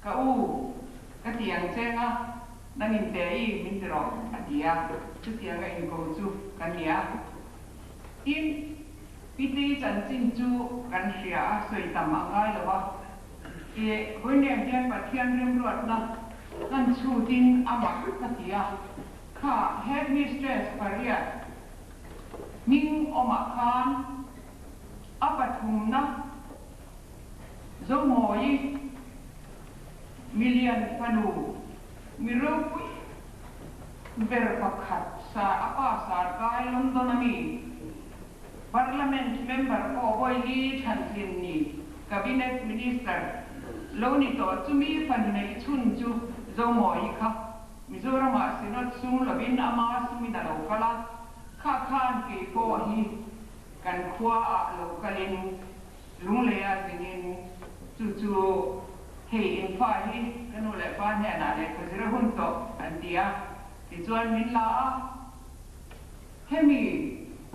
Ka u, ka ti ang cheng a, nang in te i min ti rawh, a ti a, chutianga inko chu ka nia. Tin, Pitei chanchin chu kan hria a, sawi tam a ngai lo a, e, vawiinriah hian Pathian remruatna kan chhutin a mak ka ti a, kha headmistress pariat hming awmah khan a pathumna Zomawi milian fanu mi ropui ber pakhat sa a pa sarkai London a mi Parliament member pawh vawi li thlantlin ni Cabinet Minister lo ni tawh chumi fanu neih chhun chu Zomawi kha Mizoramah Synod sum lovin ama sumin a lo kal a, kha khan kei pawh hi kan khuaah lo kalin Lungleia zingin chu chu hei infa hi ka nu leh pa hnenah lehkha zir a hun tawh an ti a, tichuan min la a, hemi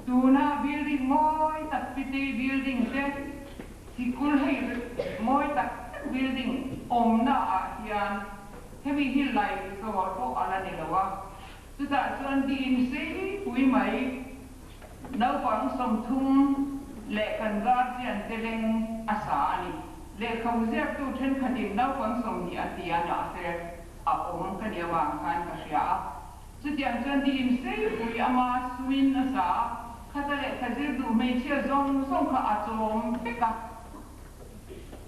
tuna building mawi tak Pitei building te sikul hei mawi tak tak building awmna ah hian Hemi hi lai zawr pawh a la ni lo a, chutah chuan dim sei pui mai naupang 30 leh kan guardian te leng a sa a ni. Lehkhabu ziaktu thenkhatin naupang 20 an ti a, mahse a awm ka ni avang khan ka hria a. Chutiang chuan dim sei pui ama sumin a sa a, khata lehkha zir duh hmeichhia zawng zawng kha a chawm vek a.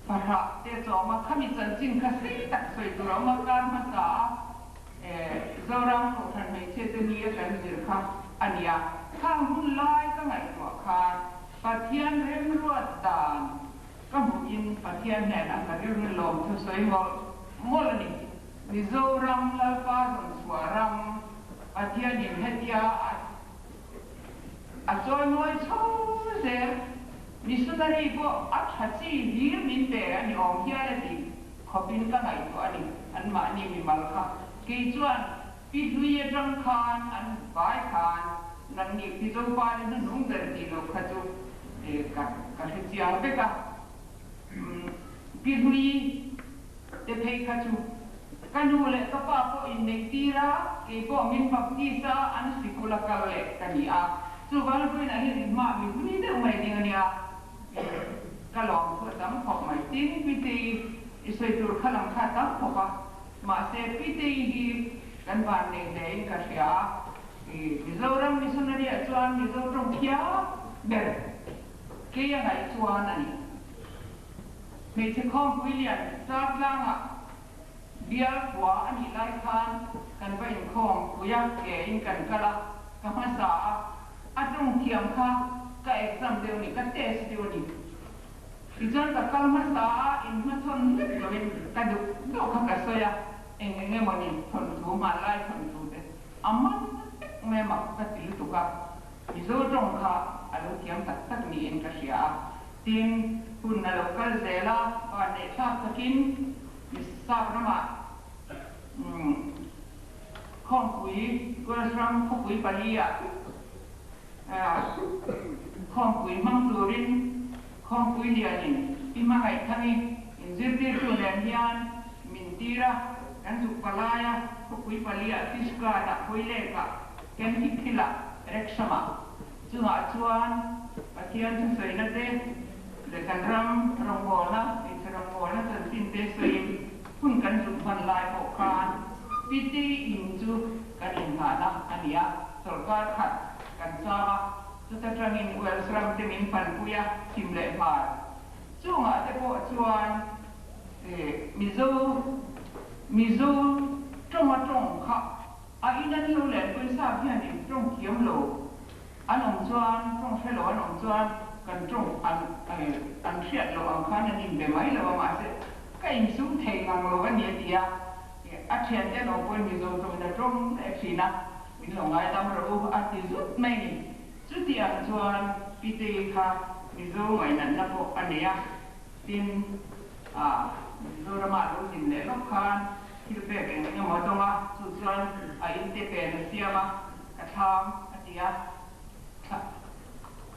Fahrah te chawm a, khami chanchin kha sei tak sawi tur a awm a, kar hmasa a Zoram Kohhran hmeichhia te ni a kan zir kha a ni a, khang hun lai ka ngaihtuah khan Pathian remruat dan ka hmuhin Pathian hnenah ka rilru lawm thu sawi mawlh mawlh a ni. Mizoram Lalpa zawnchhuah ram Pathianin hetia a A chawimawi chho zel. Missionary pawh a tha chi hlir min pe a ni awm hial a ti khawpin ka ngaihtuah a ni. Anmahni mimal kha kei chuan pi hlui atang khan an vai khan nangni pi Zopa le hnuhnung ber tih loh kha chu ka ka hre chiang vek a. Pi hlui te phei kha chu ka nu leh ka pa pawh inneih tir a, kei pawh min baptist a, an sikul a kal leh ka ni a. Chuvang vawiinah hian inhma mi hlui deuh mai ding a nia, ka lawm thu a tam khawp mai. Tin, Pitei i sawi tur kha lang kha a tam khawp a, mahse Pitei hi kan van nei hlein ka hria a, Mizoram missionary ah chuan Mizo tawng thiam ber kei a ngaih chuan a ni. Hmeichhe khawmpui lian Sartlangah bial khua a nih lai khan kan va inkhawm pui a, ke in kan kal a, ka hmasa a, a tawng thiam kha ka exam deuh ni, ka test deuh a ni. Tichuan ka kal hmasa a, inhmachhawn vek lovin ka duh duh kha ka sawi a, eng eng emaw ni thawnthu, hmanlai thawnthu te a man vek mai a mak ka ti lutuk a, Mizo tawng kha a lo thiam tak tak niin ka hria a. Tin, hun a lo kal zel a, van neih thlak takin Misap ramah khawmpui, Girls ram khawpui pali-ah khawmpui hmang turin khawmpui lianin i hmangaih thangi inzirtirtu nen hian min tir a. Kan zuk palai a, khawpui paliah, Fishguard-ah, Hoylake-ah, Kenhick Hill-ah, Wrexham-ah. Chungah chuan Pathian thusawina te leh kan ram rawngbawlna, hmeichhe rawngbawlna chanchin te sawiin hun kan zuk hman lai pawh khan Pity in chu kan inngahna a ni a, chawlhkar khat kan cham a, chuta tangin Wales ram te min panpui a, chhim leh hmar. Chungah te pawh chuan Mizo Mizo tawnga tawng kha a in an lo lenpui sap hian in tawng thiam lo an awm chuan tawng hre lo an awm chuan kan tawng an an hriat loh ang khan an inbe mai lo a mahse ka insum thei ngang lo a ni a ti a a thiante an awm pawhin Mizo tawngin a tawng leh thin a min lo ngaidam rawh u a ti zut mai ni. Chuti ang chuan Pitei kha Mizo ngainatna pawh a nei a, tin, ah, Mizoramah lo zin leh lawk khan thil pek eng eng emaw a dawng a, chu chuan a inte pen a siam a, ka thlam a ti a, thla,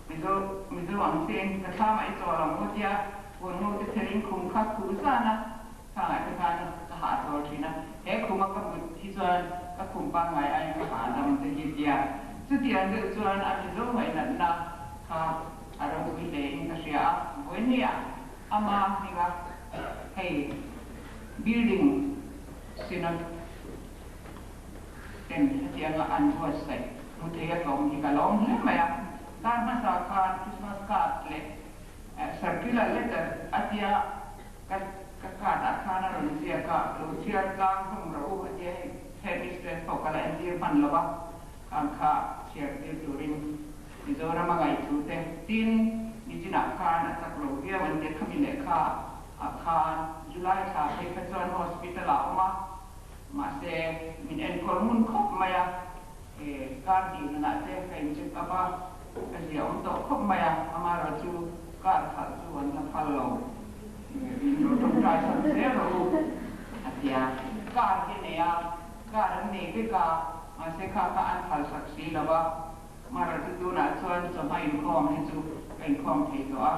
Mizo, Mizo ang chiahin ka thlamah i chawl ang u a ti a, puan ngo te kherin khum kha khuh zan a, Khangah te khan ka hah chawl thin a, he khuma ka mut hi chuan ka khum pangngai aiin ka hah dam te hi tia. Chutiang deuh chuan a Mizo ngaihnatna kha a ropui hle in ka hria a, vawinia ama hminga hei building synod ten hetianga an buatsaih hmu thei a tlawm hi ka lawm hle mai a. Kar hmasa khan Christmas card leh circular letter a tia Ka ka card ah khan a rawn ziak a, lo chhiar tlang hlawm rawh u a tia hei headmistress pawh ka la entir hman lo a, khang kha chhiar tir turin Mizoram a ngaihthu te tin nichinah khan a chak lo viau an tia khami lehkha ah khan July thla phei kha chuan hospital ah a awm a, mahse min enkawl ngun khawp mai a, kar hnih nunah te ka in check up a, ka zia awm tawh khawp mai a, amaherawhchu kar khalh chu an la phal lo. Min lo tawngtai sak zel rawh u a ti a. Car hi a nei a, car an nei vek a, mahse kha kha an phal sak si lo va. Mara chu tunah chuan chawhma inkhawm hi chu ka inkhawm thei tawh a,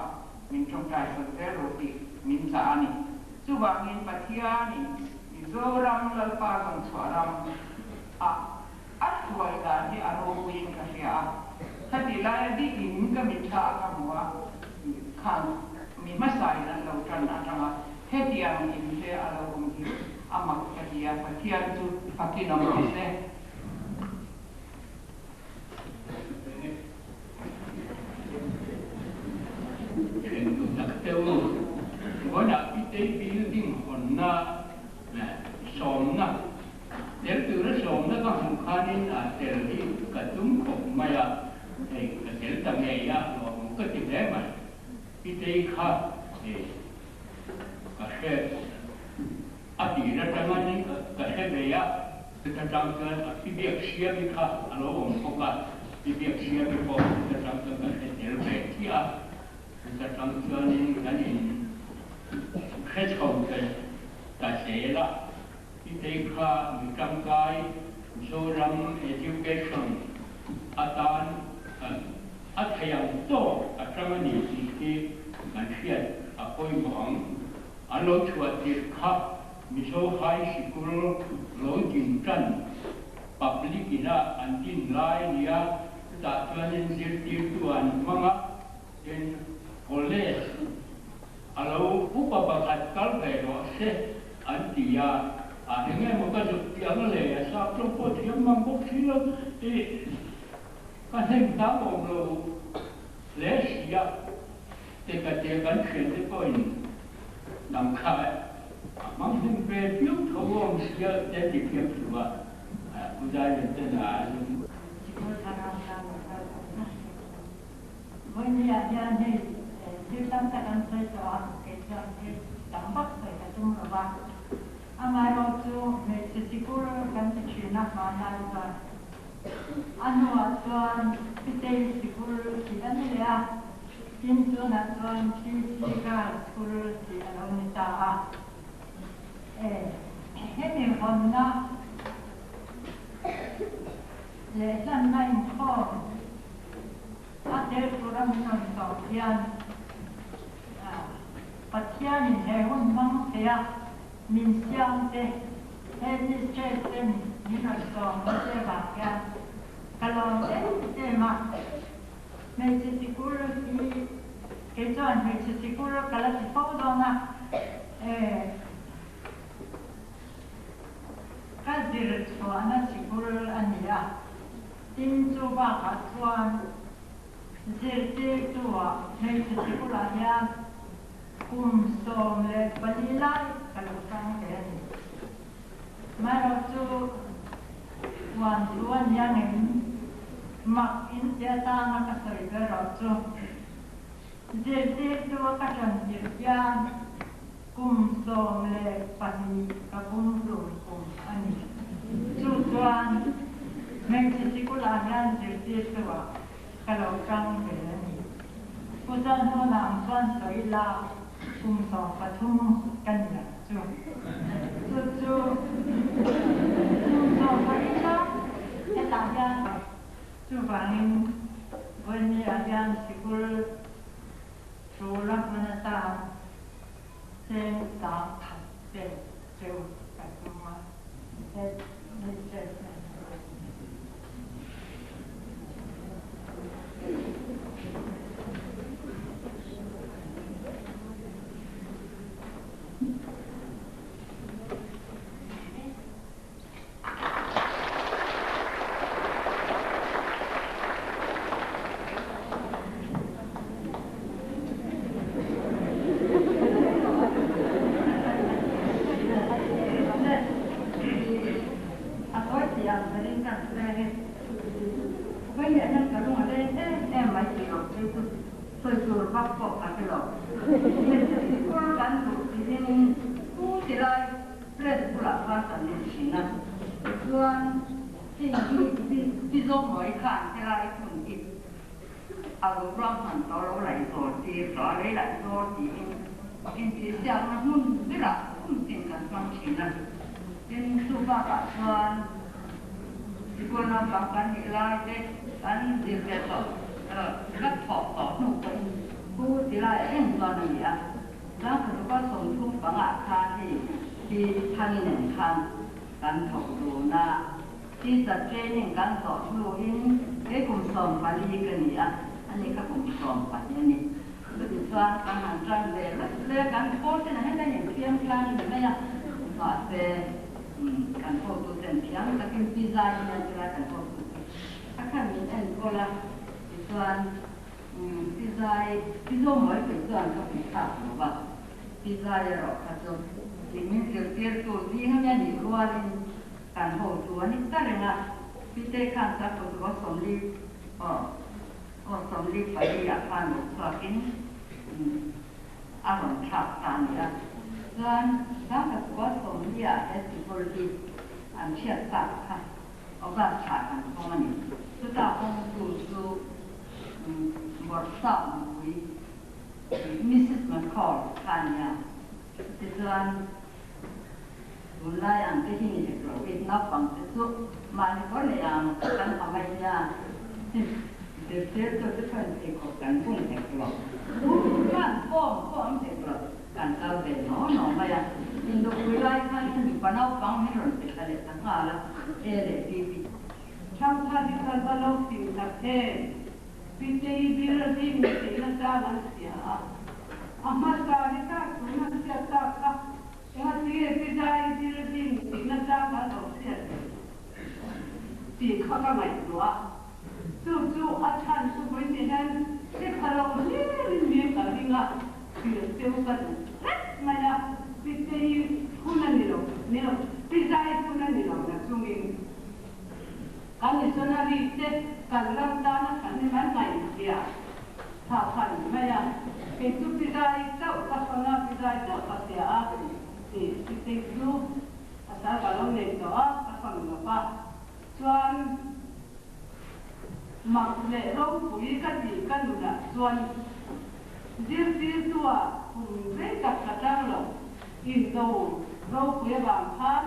min tawngtai sak zel rawh tih min chah a ni. Chuvangin Pathianin Mizoram Lalpa zawnchhuah ram a a hruai dan hi a ropuiin ka hria a, khatih laia dikin ka mitthla a ka hmu a, khang mi hmasain an lo tan atanga hetiang in te a lo awm hi a mak ka ti a, Pathian chu fakin awm rawh se. Ṭhentu tak te u, vawiinah Pitei building hawnna leh sawmna Tel tura sawmna ka hmuh khanin a tel hi ka tum khawp mai a, hei ka tel ta ngei a, lawmawm ka ti hle mai. Pitei kha hei ka hre a tir atangin ka hre ve a, chuta tang chuan a pi biak siami kha a lo awm bawk a, pi biak siami pawh chuta tang chuan ka hre tel ve chiah a, chuta tang chuanin kan in hre chho ta zel a. Pitei kha mi tangkai Zoram Education atan a thei ang tawk a tang a ni tih hi kan hriat a pawimawh ang. An lo chhuah tirh kha Mizo High Sikul lo din tan public ina an din lai a ni a, chutah chuanin zirtirtu an hmang a, tin college a lo upa pakhat kal ve rawh se an ti a, a eng emaw ka zuk tih ang le, a sap tawng pawh thiam mang bawk si lo i ka hnem hnam awm lo hle si a, te ka tia kan thian te pawhin nang kha a hmang hnem ve viau tho awm si a te ti thiam thu a, Pu Zailen ten a lung. Sikul thlarau ta lo kal awm na. Vawinia hian hei thil tam tak an sawi tawh a, kei chuan thil tam vak sawi ka tum lo va. Amaherawh chu hmeichhe sikul kan ti thin a hmanlai chuan a hnuah chuan Pitei sikul tih a ni leh a, tin tunah chuan PC Girls School tih a lo ni ta a. E, hemi hawnna leh hlanna inkhawm A tel tura min rawn sawm hian Pathianin he hun hmang theia min siam te Headmistress ten min rawn sawm na che vang hian ka lawm em em a. Hmeichhe sikul hi kei chuan hmeichhe sikul ka la ti fo dawn a, ka zir chhuahna sikul a ni a, tin chu bakah chuan zirtirtu-ah hmeichhe sikulah hian kum 14 lai ka lo tang ve a ni. Marawh chu huan thu a nia ngem mak in ti atana ka sawi ber rawh chu zirtirtu a ka tan tirh hian kum 12 ka pum hlum kum a ni. Chu chuan hmeichhe sikulah hian zirtirtu ah ka lo tang ve a ni. Pu Zalhmuna ang chuan sawi la kum 13 ka ni ang chu. Chu chu kum 14 la hetah hian chuvangin vawinia hian sikul thu la hman atan cheng 10,000 pek cheu ka tum a. Headmistress nen chuan. A tawi tih ang berin kan hre hi vawiin hian ka lung a leng em em mai tih loh phei chu sawi tur vak pawh ka hre lo. Hmeichhe sikul kan duh tiin pu ti lai press bulah khan kan lut thin a, tichuan hei hi pi Zawmawi khan helai hmun hi a lo ruahman tawh lo laih zawl tir tawh a, lei laih zawl tiin intihsiakna hmun berah kum tin kan hmang thin a. Tin, chu bakah chuan sikul naupang kan nih lai te kan zir ve tawh, ka thawh tawh hnu pawhin pu ti lai reng chuan a ni a. Zangkhazuka 35 ah khan hei pi Thangi nen khan kan thawk dun a. Teacher training kan zawh hnuin kei kum 14 ka ni a, ani kha kum 12 a ni. Chutichuan kan han tan ve lek lek kan pawl ten ah hian kan infiam tlang ni mai a, mahse kan hotu ten thiam takin pi zai hian chulai kan hotu chu a khan min enkawl a, tichuan pi zai pi Zawmawi kei chuan ka hmu thlak lo va, pi zai erawh kha chu tih min zirtirtu zing a nia nih rualin kan hotu a ni ta reng a, pi te khan sakhaw chu 40 aw. Aw 44 ah khan lo chhuakin a rawn thlak ta a ni a. Chuan 1940 ah he sikul hi an hriat tak kha August thlah kan hawng a ni. Chuta hawngtu chu Bawrhsap nupui Mrs McCall kha a ni a. Tichuan tunlai ang te hi ni hek lo i naupang te chu mahni kawr nei ang kan ha mai nia. Zirtirtu te chuan pheikhawk kan bung hek lo, chuan form pawh an hek lo, kan kal ve naw naw mai a. Indopui lai khan mipa naupang min rawn pe thla leh ta nghal a, A leh B B. Thangthar hi kal va lo fing tak em? Pitei building tihna chang an hria a, a hmasa hi tak tuna hriat tak kha engati nge Pizai building tihna chang kan lo hriat ve tih kha ka ngaihtuah a. Chu chu a chhan chu vawi ni hian hre pha lo hlirin mi ka ring a, hrilh cheu ka duh tlat mai a, Pitei hun a ni lo, ni lo, Pizai hun a ni lo na chungin kan missionary te kan ram tana kan ni mai ngaihzia tha kha a ni mai a, kei chu Pizai chauh ka fang a, Pizai chauh ka hria a, tih Pitei chu pasal ka lo nei tawh a, ka fang lo va, chuan mak leh ropui ka tih ka nunah chuan zirtirtua kum rei tak ka tang lo, indo ropui avang khan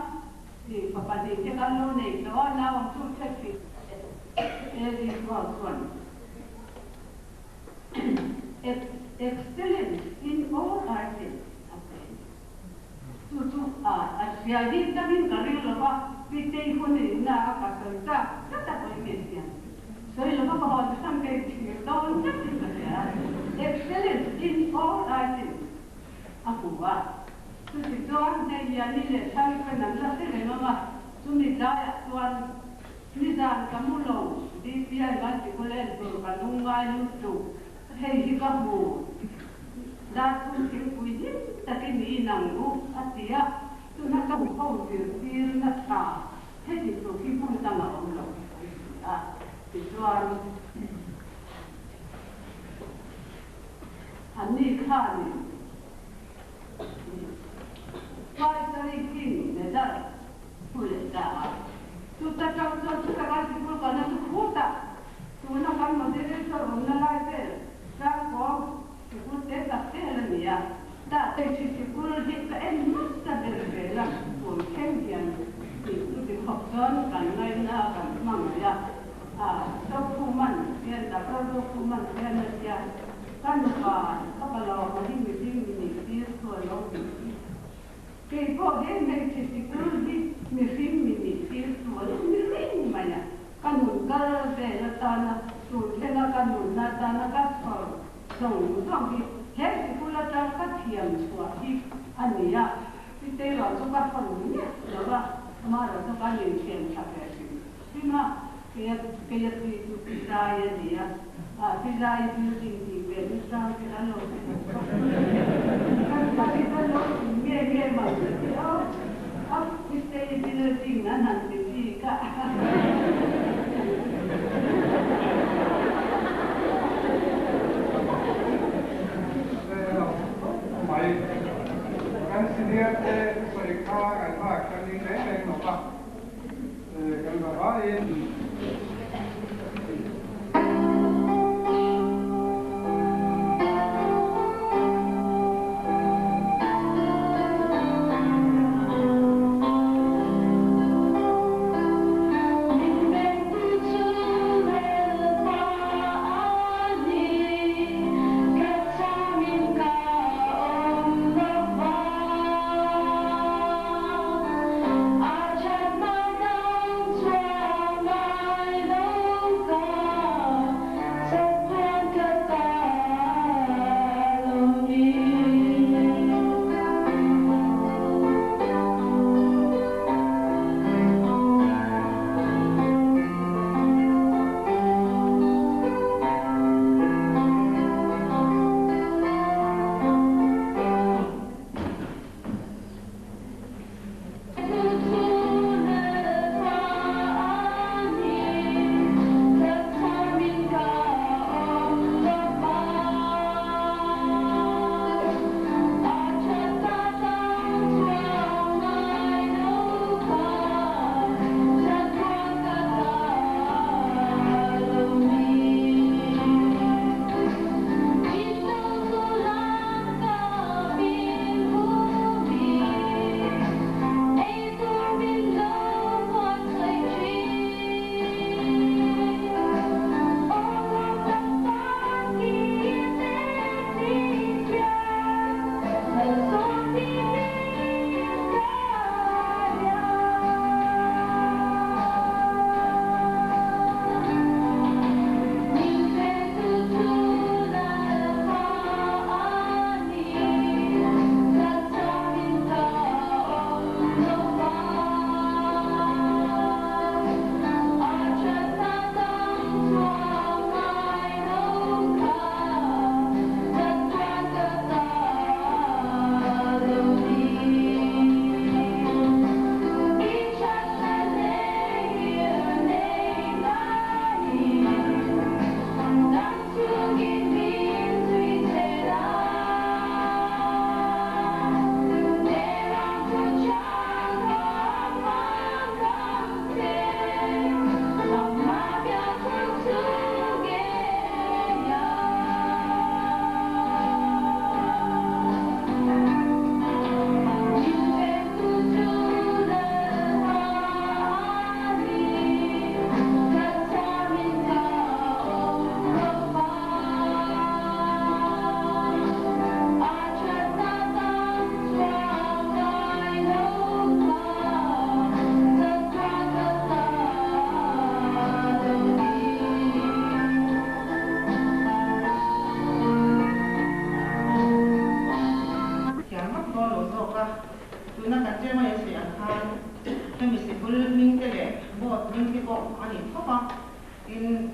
tih fa pahnih te kan lo nei tawh a, nau ang chu hre thin e Isua chuan Excellence in all arts a pe. Chu chu a a hria hi tangin ka ring lo va, Pitei hun in na a ka sawi chak tlat a pawi nge hian sawi lo va ka hawn hran ka inchhir dawn tlatin ka hria. Excellence in all items a hmu a. Chuti chuan hei Liani leh Thlangi khan an la hre reng ang a, chumi tlaiah chuan nizan ka mu lo, DPI multiple en tur ka lungngai lutuk, hei hi ka hmu, dar thum thingpui hlim takin i inang u a ti a, chuna ka hmu ho zirtirna tha heti tluk hi hmun dang a awm lo a ti a, tichuan anni khanin. Paisari king medal pu leh ta a. Chuta tang chuan chuta kan sikul kalna chu khutah tuna kan moderator awmna lai vel tlangkawm sikul te tak vel a ni a. Dah hei sikul hi ka en nasa ber vel a, tun thleng hian tih chu ti khawp chuan kan ngaihna a kan hmang mai a. Zokhuman hian Doctor Zokhuman hian a tia. Ka nupa, ka pa lo ka hi mihring mi nih tir chu a lo ti. Kei pawh he hmeichhe sikul hi mihring mi nih tir chu a lo ni reng mai a. Ka nun kal vel atana, tun thlenga ka nunna atana ka chhawr zawng zawng hi he sikul atang ka thiam chhuah hi a ni a. Pitei ruah chu ka hawn miah lo va, amaherawhchu ka inthiam tha ve hrim hrim a. Keia keia tui chu Pizai a ni a, ah Pizai building tih ve ni chang te kan lo hre lo bawk. Kan party kan lo tih nge nge mah se ti a, a Pitei building an han ti bik a. Mai kan senior te sawi kha ngaihthlak kan ning reng reng lo va. Kan va vaiin. Min vengtu chu Lalpa a ni, ka chamin ka awm lo va. A thatna dang chuan a sikul hming te leh board hming te pawh a ni thawp a, tin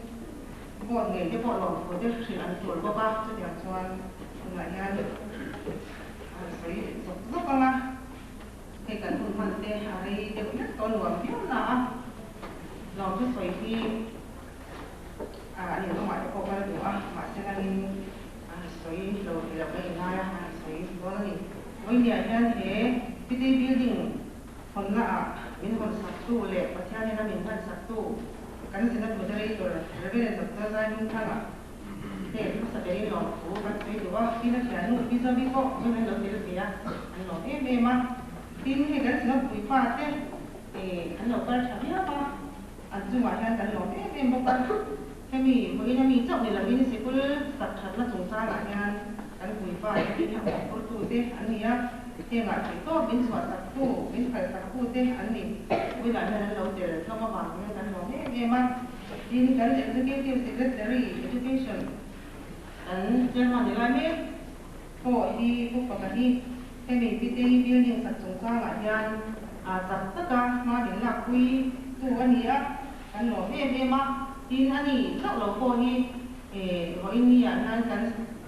board ngei te pawh lawmthu te hrilh an tul bawk a, chutiang chuan tunah hian a sawi zawk zawk ang a, hei kan hun hman te a rei deuh hlek tawh nuam viau na a, lawmthu sawi hi a nin awmah te pawh kal duh a, mahse langin a sawi lo ti lo ka inngai a, a sawi dawn a ni. Vawinia hian he Pity Building hawnna ah min hawn sak tu leh Pathian ina min hman sak tu kan Synod Moderator Rev. Doctor Zaihmingthanga te hmasa berin lawmthu kan sawi duh a, tin a thiannu Pi Zovi pawh min an lo tel ve a, an lawm em em a. Tin hei kan Synod puipa te an lo kal tha viau a, an chungah hian kan lawm em em bawk a. Hemi vawiin ami chauh ni lovin sikul sak thatna chungchangah hian kan puipa te hi a awmphurtu te an ni a, hengah theih tawp min chhuah saktu, min phal saktu te an ni. Vawiinah hian an lo tel hlawm avang hian kan lawm em em a. Tin, kan Executive Secretary, Education, kan Chairman ni lai mek pawh hi Pu Faka hi hemi Pitei building sak chungchangah hian chak taka hma min lakpui tu a ni a. Kan lawm em em a, tin a ni chauh lo pawh hi vawiin ni ah hian kan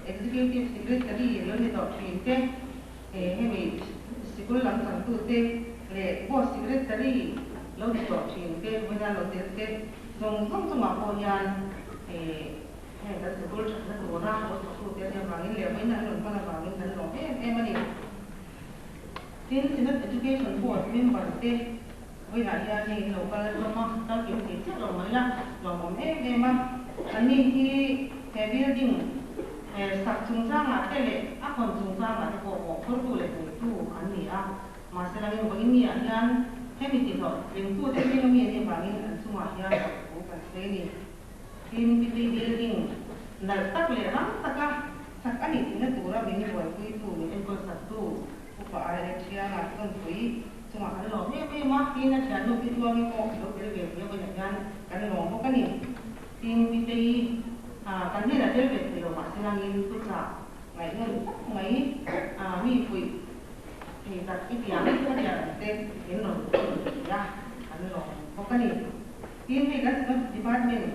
Executive Secretary lo ni tawh thin te, hemi sikul lam changtu te leh Board Secretary lo ni tawh thin te vawiina lo tel te zawng zawng chungah pawh hian heng kan sikul thatna tura lo thawktu te an nih avangin leh vawiina an rawn hman avangin kan lawm em em a ni. Tin, Synod Education Board member te Vawiinah hian hei in lo kal hlawm a, kal kim thei chiah lo mai la, lawmawm em em a. Anni hi he building he sak chungchangah te leh a hawn chungchangah te pawh mawhphurtu leh neitu an ni a. Mahse langin vawiin niah hian hemi tihlawh tlingtute zinga mi an nih avangin an chungah hian lawmthu kan sawi a ni. Tin, PT building nalh tak leh rang taka sak a nih theihna tura min buaipuitu, min enkawl saktu Upa Aile Thianga Chawnpui chungah kan lawm em em a, tin a thiannu Pi Tluangi pawh lo tel ve ve vawiinah hian kan lawm bawk a ni. Tin, Pi Tei kan hnenah tel ve thei lo mahse langin thuchah ngaihnawn tak mai mi puih thei tak i tiang a tiang ang te min rawn thei a, kan lawm bawk a ni. Tin, hei kan Synod Department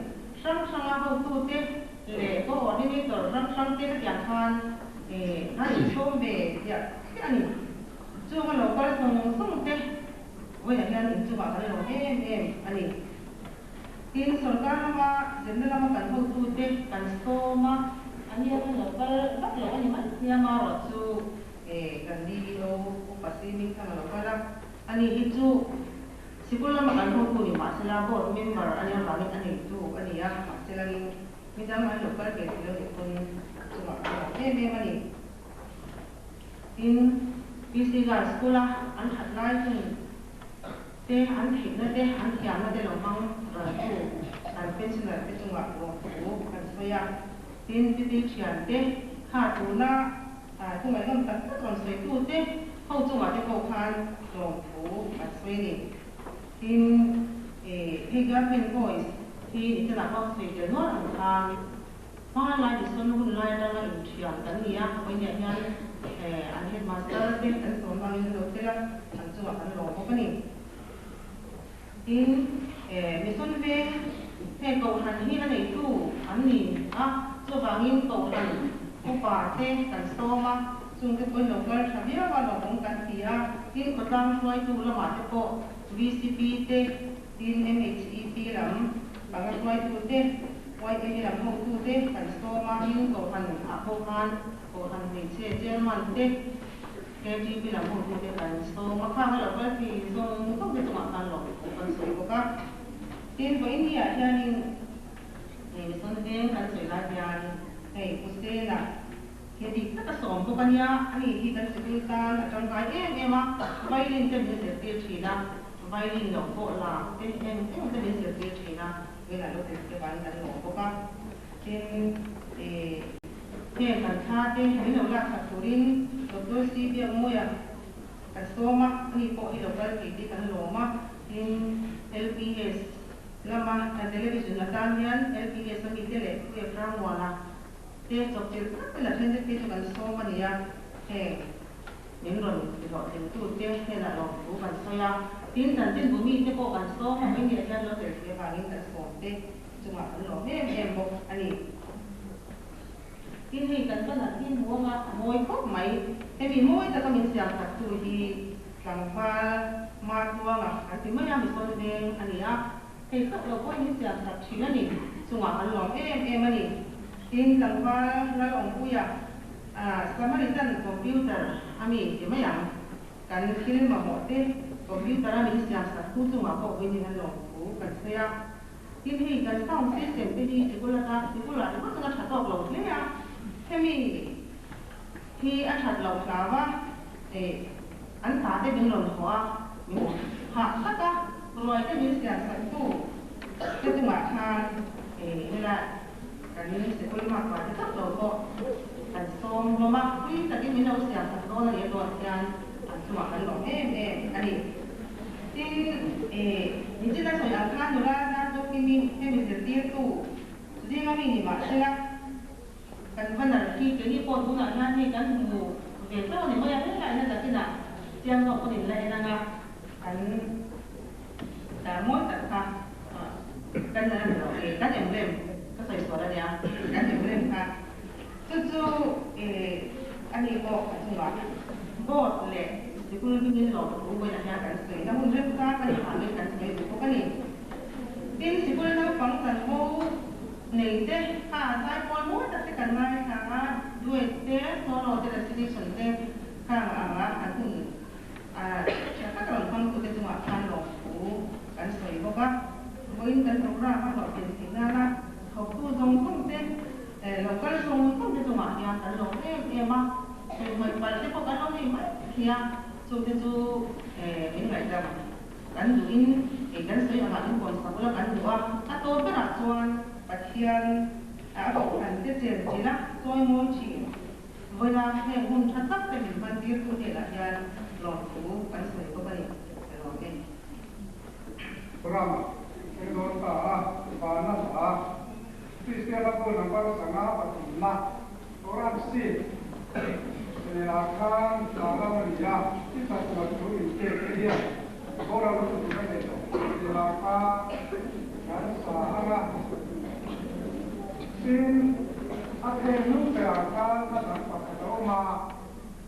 hrang hranga hotute leh Coordinator hrang hrangte ka tiang khan a insawm ve chiah chiah a ni. Chung a lo kal zawng zawng te vawiinah hian inchungah kan lawm em em a ni. Tin, sorkar lama zirna lama kan hotute kan sawm a, an hian an lo kal vak lo a ni mai sia marawh chu kan DEO Upa Siming thang a lo kal a, ani hi chu Sikul lama kan hotu ni mahsela board member a nih avangin a neitu a ni a, mahselangin midang an lo kal ve thei lo nih pawn a chungah kan lawm em em a ni. Tin, PC Girls School-a an that lai hun te, an theihna te, an thiamna te lo hmang raltu kan pensioner te chungah lawmthu kan sawi a. Tin, PT thian te kha tuna Thungaihawm tak tak rawn sawitute ho chungah te pawh khan lawmthu an sawi a ni. Tin, hei Girlfriend Boys hi nichanah pawh sawi tel nual ang khan hmanlai mission hun lai atanga inthiam kan ni a, vawiiniah hian an headmaster te kan sawm vangin an lo tel a, an chungah kan lawm bawk a ni. Tin, mission veng he kohhran hi a neitu an ni a, chuvangin kohhran upa te kan sawm a, chungte pawhin lo kal tha viau a, lawmawm kan ti a. Tin, khawtlang hruaitu lamah te pawh VCP te, tin MHEP lam panga hruaitu te, YMA lam hotu te kan sawm a, tin kohhran ah pawh khan kohhran hmeichhe chairman te, KTP lam hotute kan sawm a, khang a lo kal thei zawng zawng te chungah khan lawmthu kan sawi bawk a. Tin, vawiin ni ah hianin hei Mission Veng kan sawi lai hian hei Pu Sena hi dik tak a sawm bawk a nia, ani hi kan sikul tan a tangkai em em a, violin te min zirtir thin a, violin lo pawh la te eng eng te min zirtir thin a, vawiinah lo tel te vangin kan lawm bawk a. Tin, heng kan thla te min lo laksak turin Doctor C Biakmawia kan sawm a, ani pawh hi lo kal thei tih kan lawm a. Tin, LPS lama kan television atan hian LPS a mite leh Pu Eframuana te chawpchilh tak te la then te phei chu kan sawm a ni a, heng min rawn tihlawhtlingtu te hnenah lawmthu kan sawi a. Tin chanchin bu mite pawh kan sawm a, vawiin hian lo tel thei avangin kan sawm te chungah kan lawm em em bawk a ni. Tin hei kan banah hi muang a, a mawi khawp mai. Hemi mawi taka min siam khat tu hi tlangval Martuanga an ti mai a, misawn veng a ni a. Hei chauh lo pawhin min siam sak thin a ni. Chungah kan lawm em em a ni. Tin tlangval Lalawmpuia Samaritan computer a mi ti mai ang. Kan thil mamawh te computer a min siam sak tu chungah pawh vawiin an lawm thu kan sawi a. Tin hei kan sound system te hi sikul ata sikul ah ringawt chuan a tha tawk lo hle a, hemi hi a that loh hlau a, eh an ta te min rawn haw a, min hah tak a, ruai te min siam sak tu te chungah khan eh helai kan sikul makpa te chauh lo pawh kan sawm hlawm a, pui takin min lo siam sak dawn a nih avang hian an chungah kan lawm em em a ni. Tin, eh, nichina sawi ang khan nula Zarzo Kimi hemi zirtirtu zinga mi ni mah sela, kan va nalh hi keini pawh tunah hian hei kan hmu ve chauh a ni mai a, helai na takinah chiang zawk pawn in la en ang a, kan dar mawi tak kha kan a ni lo, eh, kan emblem ka sawi sual a nia, kan emblem kha chu chu, eh, a ni pawh a chungah board leh sikul hmingin lawm thu vawiinah hian kan sawi na hun remchang a ni vangin kan sawi duh bawk a ni. Tin, sikul naupang chanvo nei te kha zaipawl mawi tak te kan ngaithla a, duet te, solo te, recitation te khang anga an hun a tha taka rawn hmangtute chungah khan lawm thu kan sawi bawk a. Vawiin kan programme a hlawhtlin theih nana thawktu zawng zawng te, Lo kal zawng zawng te chungah hian kan lawm em em a, hmehmawih palh te pawh kan lo nei mai thei a, chungte chu min ngaihdam kan duhin kei kan sawi angah min kawn sak ula kan duh a, a tawp berah chuan Pathian a kohhran te chen chilh a chawi mawi thin. Vawiina heng hun tha tak te min hman tir tu hnenah hian lawmthu kan sawi bawk a ni, ka lawm e. Ram eng dawn ta a, vana hla. Kristian a bu number sanga pathumna Quran si ah khan tah lam a ni a, i chatuan thu min pek te hian boral hun tur a nei lo tih lah kha kan sa ang a. Tin, a thei hnung berah khan a dang pakhat a awm a,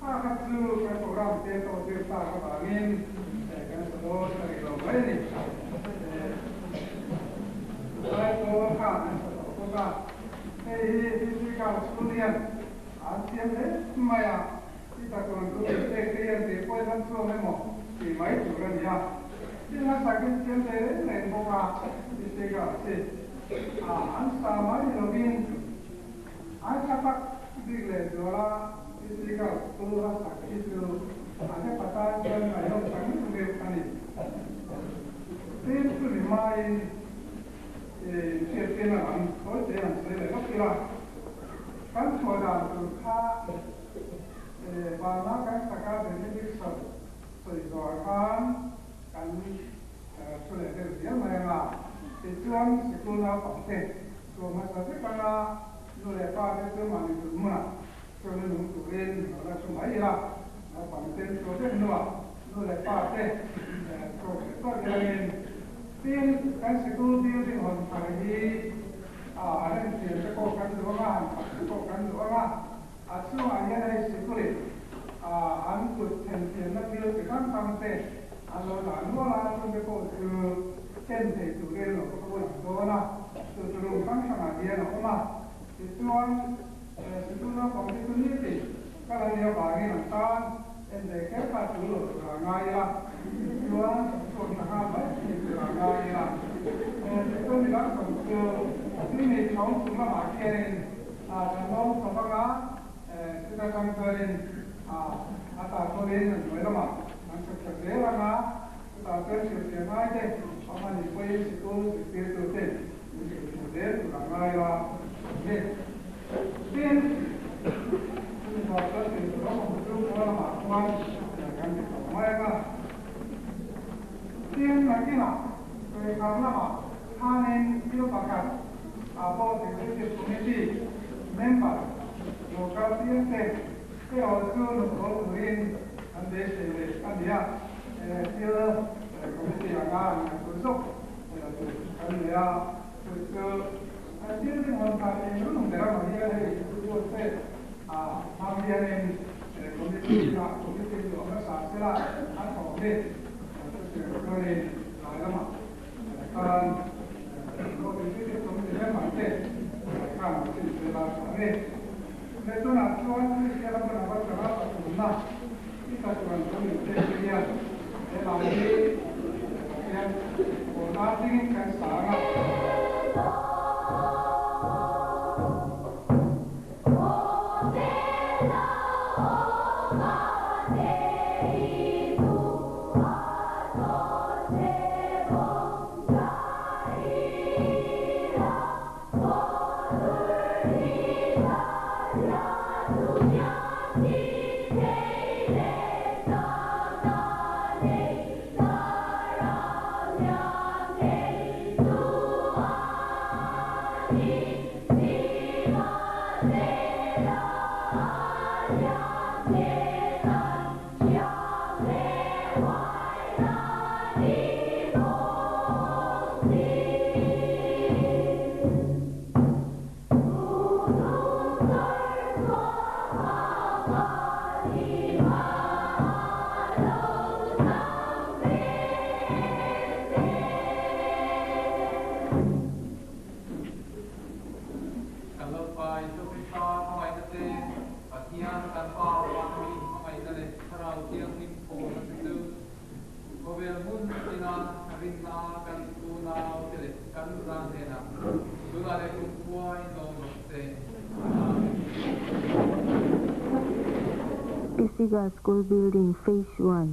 kha kha chu kan program te tawh tir tak avangin kan sa dawn ta rih lo mai a ni. Lai pawl khan an sa tawh bawk a, hei hi physical school hian an thiam hle mai a, i chatuan chu min pek te hian tih pawhin an chuang emaw tih mai tur a ni a, thil hmasakin thiam ve reng reng bawk a, physical chi a an sa mai ni lovin an tha tak bik leh zual a, physical school hmasak hi chu a hrepa tan chuan ngaihawm tak meuh meuh a ni. Tin, chumi hmain inhriattirna lam sawi te han sawi leh lawk ila, kan chhuah dan tur kha vana kan saka benediction sawi zawhah khan kan thu leh deuh dial mai ang a, tichuan sikul naupangte chhuah hmasa vek anga nu leh pa te chu mahni tun hmunah Chona nung turin lo la thu mai ila, naupangten chhuah vek hnuah nu leh pa te chhuak leh tawk ilangin tin kan sikul building hawn thar hi a remchian te pawh kan duh anga, han fak te pawh kan duh anga, a chhungah hian hei sikulin an kut themthiamna thil chi hrang hrang te an lo dah nual a, chungte pawh chu en thei turin lo va lang dawn a, chu chu room hrang hrangah hian a awm a, tichuan. Sikul naupang te chu nitin kal an nih avangin an tan en ve kher kha tul lo tur a ngai ila, chuan chhuak tha nghal mai thin tur a ngai ila. Tichuan midang zawng chu tui chhawng chung lamah khianin kan lawm chho vang a, chuta tang chuanin a ta tawlin an hnuai lamah an chhuk thla zel ang a, chutah chuan hrilhfiah ngai te awm a nih pawhin sikul zirtirtute min hrilhfiah zel tur a ngai a ni. Tin, chumi zawh chuan thil tur awm awm chu khaw lamah chuan kan ti tawh mai ang a. Tin, nakinah sawikhar lamah khanin thil pakhat ah pawh Executive Committee member lo kal tir te erawh chu nupawl turin kan beisei leh a ni a, thil. Committee anga an ngaih tur zawk la tur kan nei a, chu chu kan building awm dan eng rum ber a hian hei studio te hmang hianin committee ah committee luah hmasa sela a thawh hi chutiang chuanin tlai lamah khan board executive committee member te khan an chin fel a tha a ni. Le tunah chuan Kristian a hmun ava changa pathumna i chatuan thu min pek te hian he lai hi Pathian pawlna tlingin kan sang a. Kan Lalpa Isua Krista hmangaihna te, Pathian kan Pa Vana mi hmangaihna leh Thlarau Thianghlim pawlna te chu khawvel hmun tina rinna kan unau te leh kan zan hnenah tunah leh kumkhua in lawm rawh se. Amen. Pisiga School Building Phase One,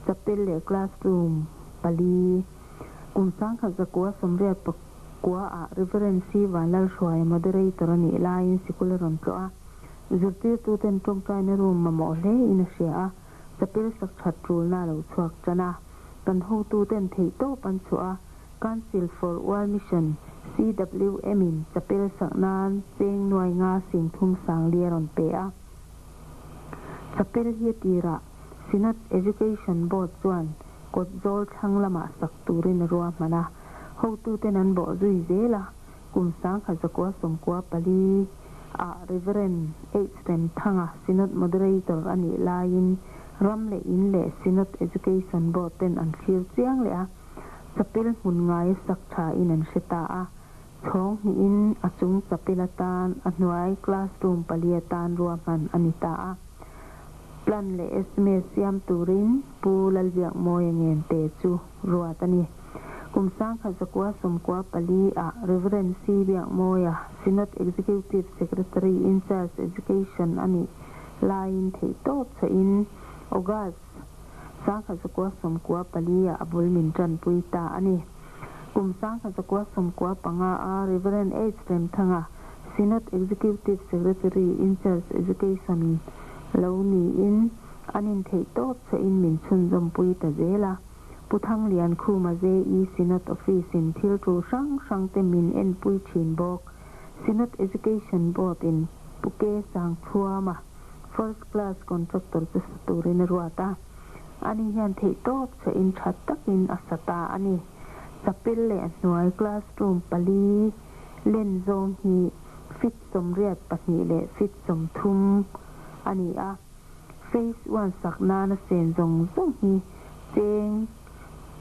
Chapel leh Classroom pali, Kum 1948 ah Reverend C. Vanlalhruaia Moderator a nih laiin sikul a rawn tlawh a. Zirtirtuten tawngtaina room mamawh hle in a hria a, chapel sak that tulna a lo chhuak tan a. Kan hotuten theihtawp an chhuah a, Council for World Mission, CWM, in chapel sak nan cheng nuai nga sing thum sang li a rawn pe a. Chapel hi a tirah Synod Education Board chuan kawt zawl thlang lamah sak turin a ruahman a, hotuten an bawh zui zel a, kum 1994 ah Reverend H. Remthanga Synod Moderator a nih laiin ram leh in leh Synod Education Board ten an thlir chiang leh a, chapel hmun ngai sak tha in an hre ta a, chhawng hnihin a chung chapel atan a hnuai classroom pali atan ruahman a ni ta a. Plan leh estimate siam turin Pu Lalbiakmawia Ngente chu ruat a ni. Kum 1994 ah Reverend C. Biakmawia, Synod Executive Secretary in Charge Education a nih laiin theihtawp chhuahin August 1994 ah a bul min tanpui ta a ni. Kum 1995 ah Reverend H. Remthanga, Synod Executive Secretary in Charge Education lo niin an intheihtawp chhuahin min chhunzawmpui ta zel a. Pu Thanglian Khuma JE Synod Office in thil tul hrang hrang te min enpui thin bawk. Synod Education Board in Pu Ke Sangthuama First Class Contractor chu sa turin a ruat a. Ani hian theihtawp chhuahin tha takin a sa ta a ni. Chapel leh a hnuai classroom pali len zawng hi feet 82 leh feet 30 a ni a. Phase one sak nana sen zawng zawng hi cheng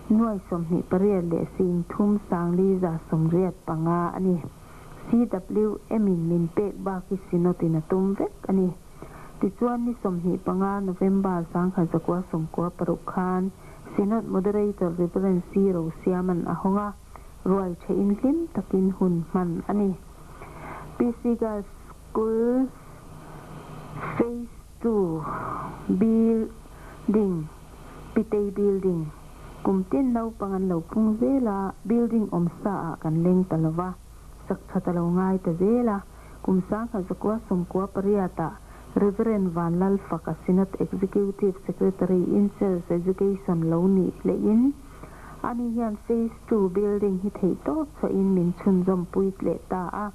nuai 28 leh sing thum sang li za 85 a ni. CWM in min pek bak hi Synod in a tum vek a ni. Tichuan ni 25 November 1996 khan Synod Moderator Reverend C. Rosiaman a hawng a, ruai thein hlim takin hun hman a ni. PC Girls School Phase Two Building, Pitei Building, kum tin naupang an lo pung zel a, building awm sa ah kan leng ta lova, sak tha ta lo ngai ta zel a. Kum 1998 ah Reverend Vanlalfaka Synod Executive Secretary in Charge Education lo nih lehin ani hian Phase Two Building hi theihtawp chhuahin min chhunzawmpui leh ta a.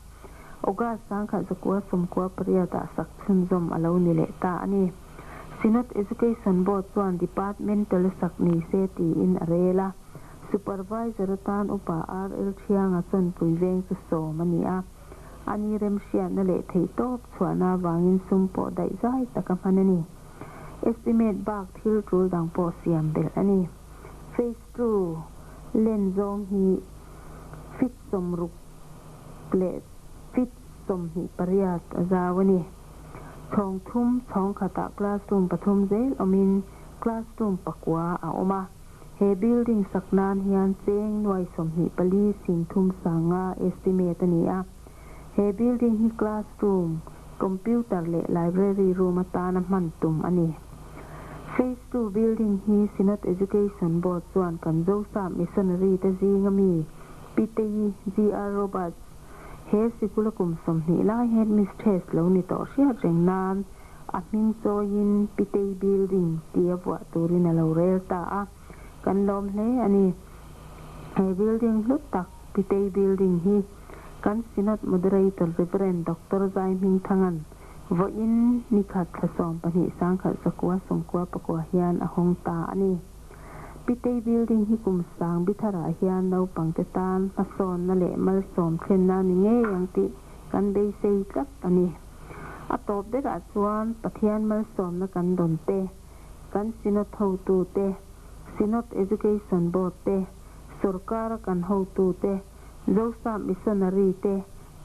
August 1998 ah sak chhunzawm a lo ni leh ta a ni. Synod Education Board chuan Departmental sak ni se tiin a rel a. Supervisor atan Upa RL Thianga Chawnpui veng chu sawm a ni a. Ani remhriatna leh theihtawp chhuahna avangin sum pawh daih zai taka hman a ni. Estimate bak thil tul dang pawh siam belh a ni. Phase ii len zawng hi feet 60 leh feet 28 a zau a ni. Chhawng thum chhawng khatah classroom pathum zel awmin classroom pakua a awm a. He building sak nan hian cheng nuai 24 singthum sanga estimate a ni a. He building hi classroom, computer leh library room atana hman tum a ni. Phase ii building hi Synod Education Board chuan kan Zosap Missionary te zinga mi Pitei GR Roberts he sikul a kum 20 lai headmistress lo ni tawh hriat reng nan a hming chawiin Pitei Building tia vuah turin a lo rel ta a. Kan lawm hle a ni. He building hlut tak Pitei Building hi kan Synod Moderator Reverend Doctor Zai Hming Thangan vawiin ni khat thla 12 1994 hian a hawng ta a ni. Pitei Building hi kum sang bitharah hian naupang te tan hmasawnna leh malsawm thlenna ni ngei ang tih kan beisei tlat a ni. A tawp berah chuan Pathian malsawmna kan dawn te, kan Synod hotu te, Synod Education Board te, sorkara kan hotu te, Zosap Missionary te,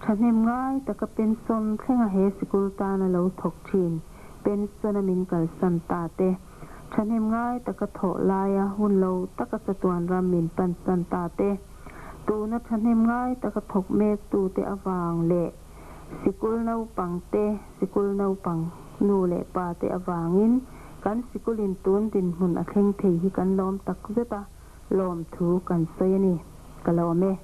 thahnem ngai taka pension thlenga he sikul tana lo thawk thin pension a min kalsan ta te, thahnem ngai taka thawh laia hun lo taka chatuan ram min pan san ta te, tuna thahnem ngai taka thawk mek tu te awang leh sikul naupang te, sikul naupang nu leh pa te awangin kan sikulin tun din hmun a thleng thei hi kan lawm tak zeta lawm thu kan sawi a ni. Ka lawm e.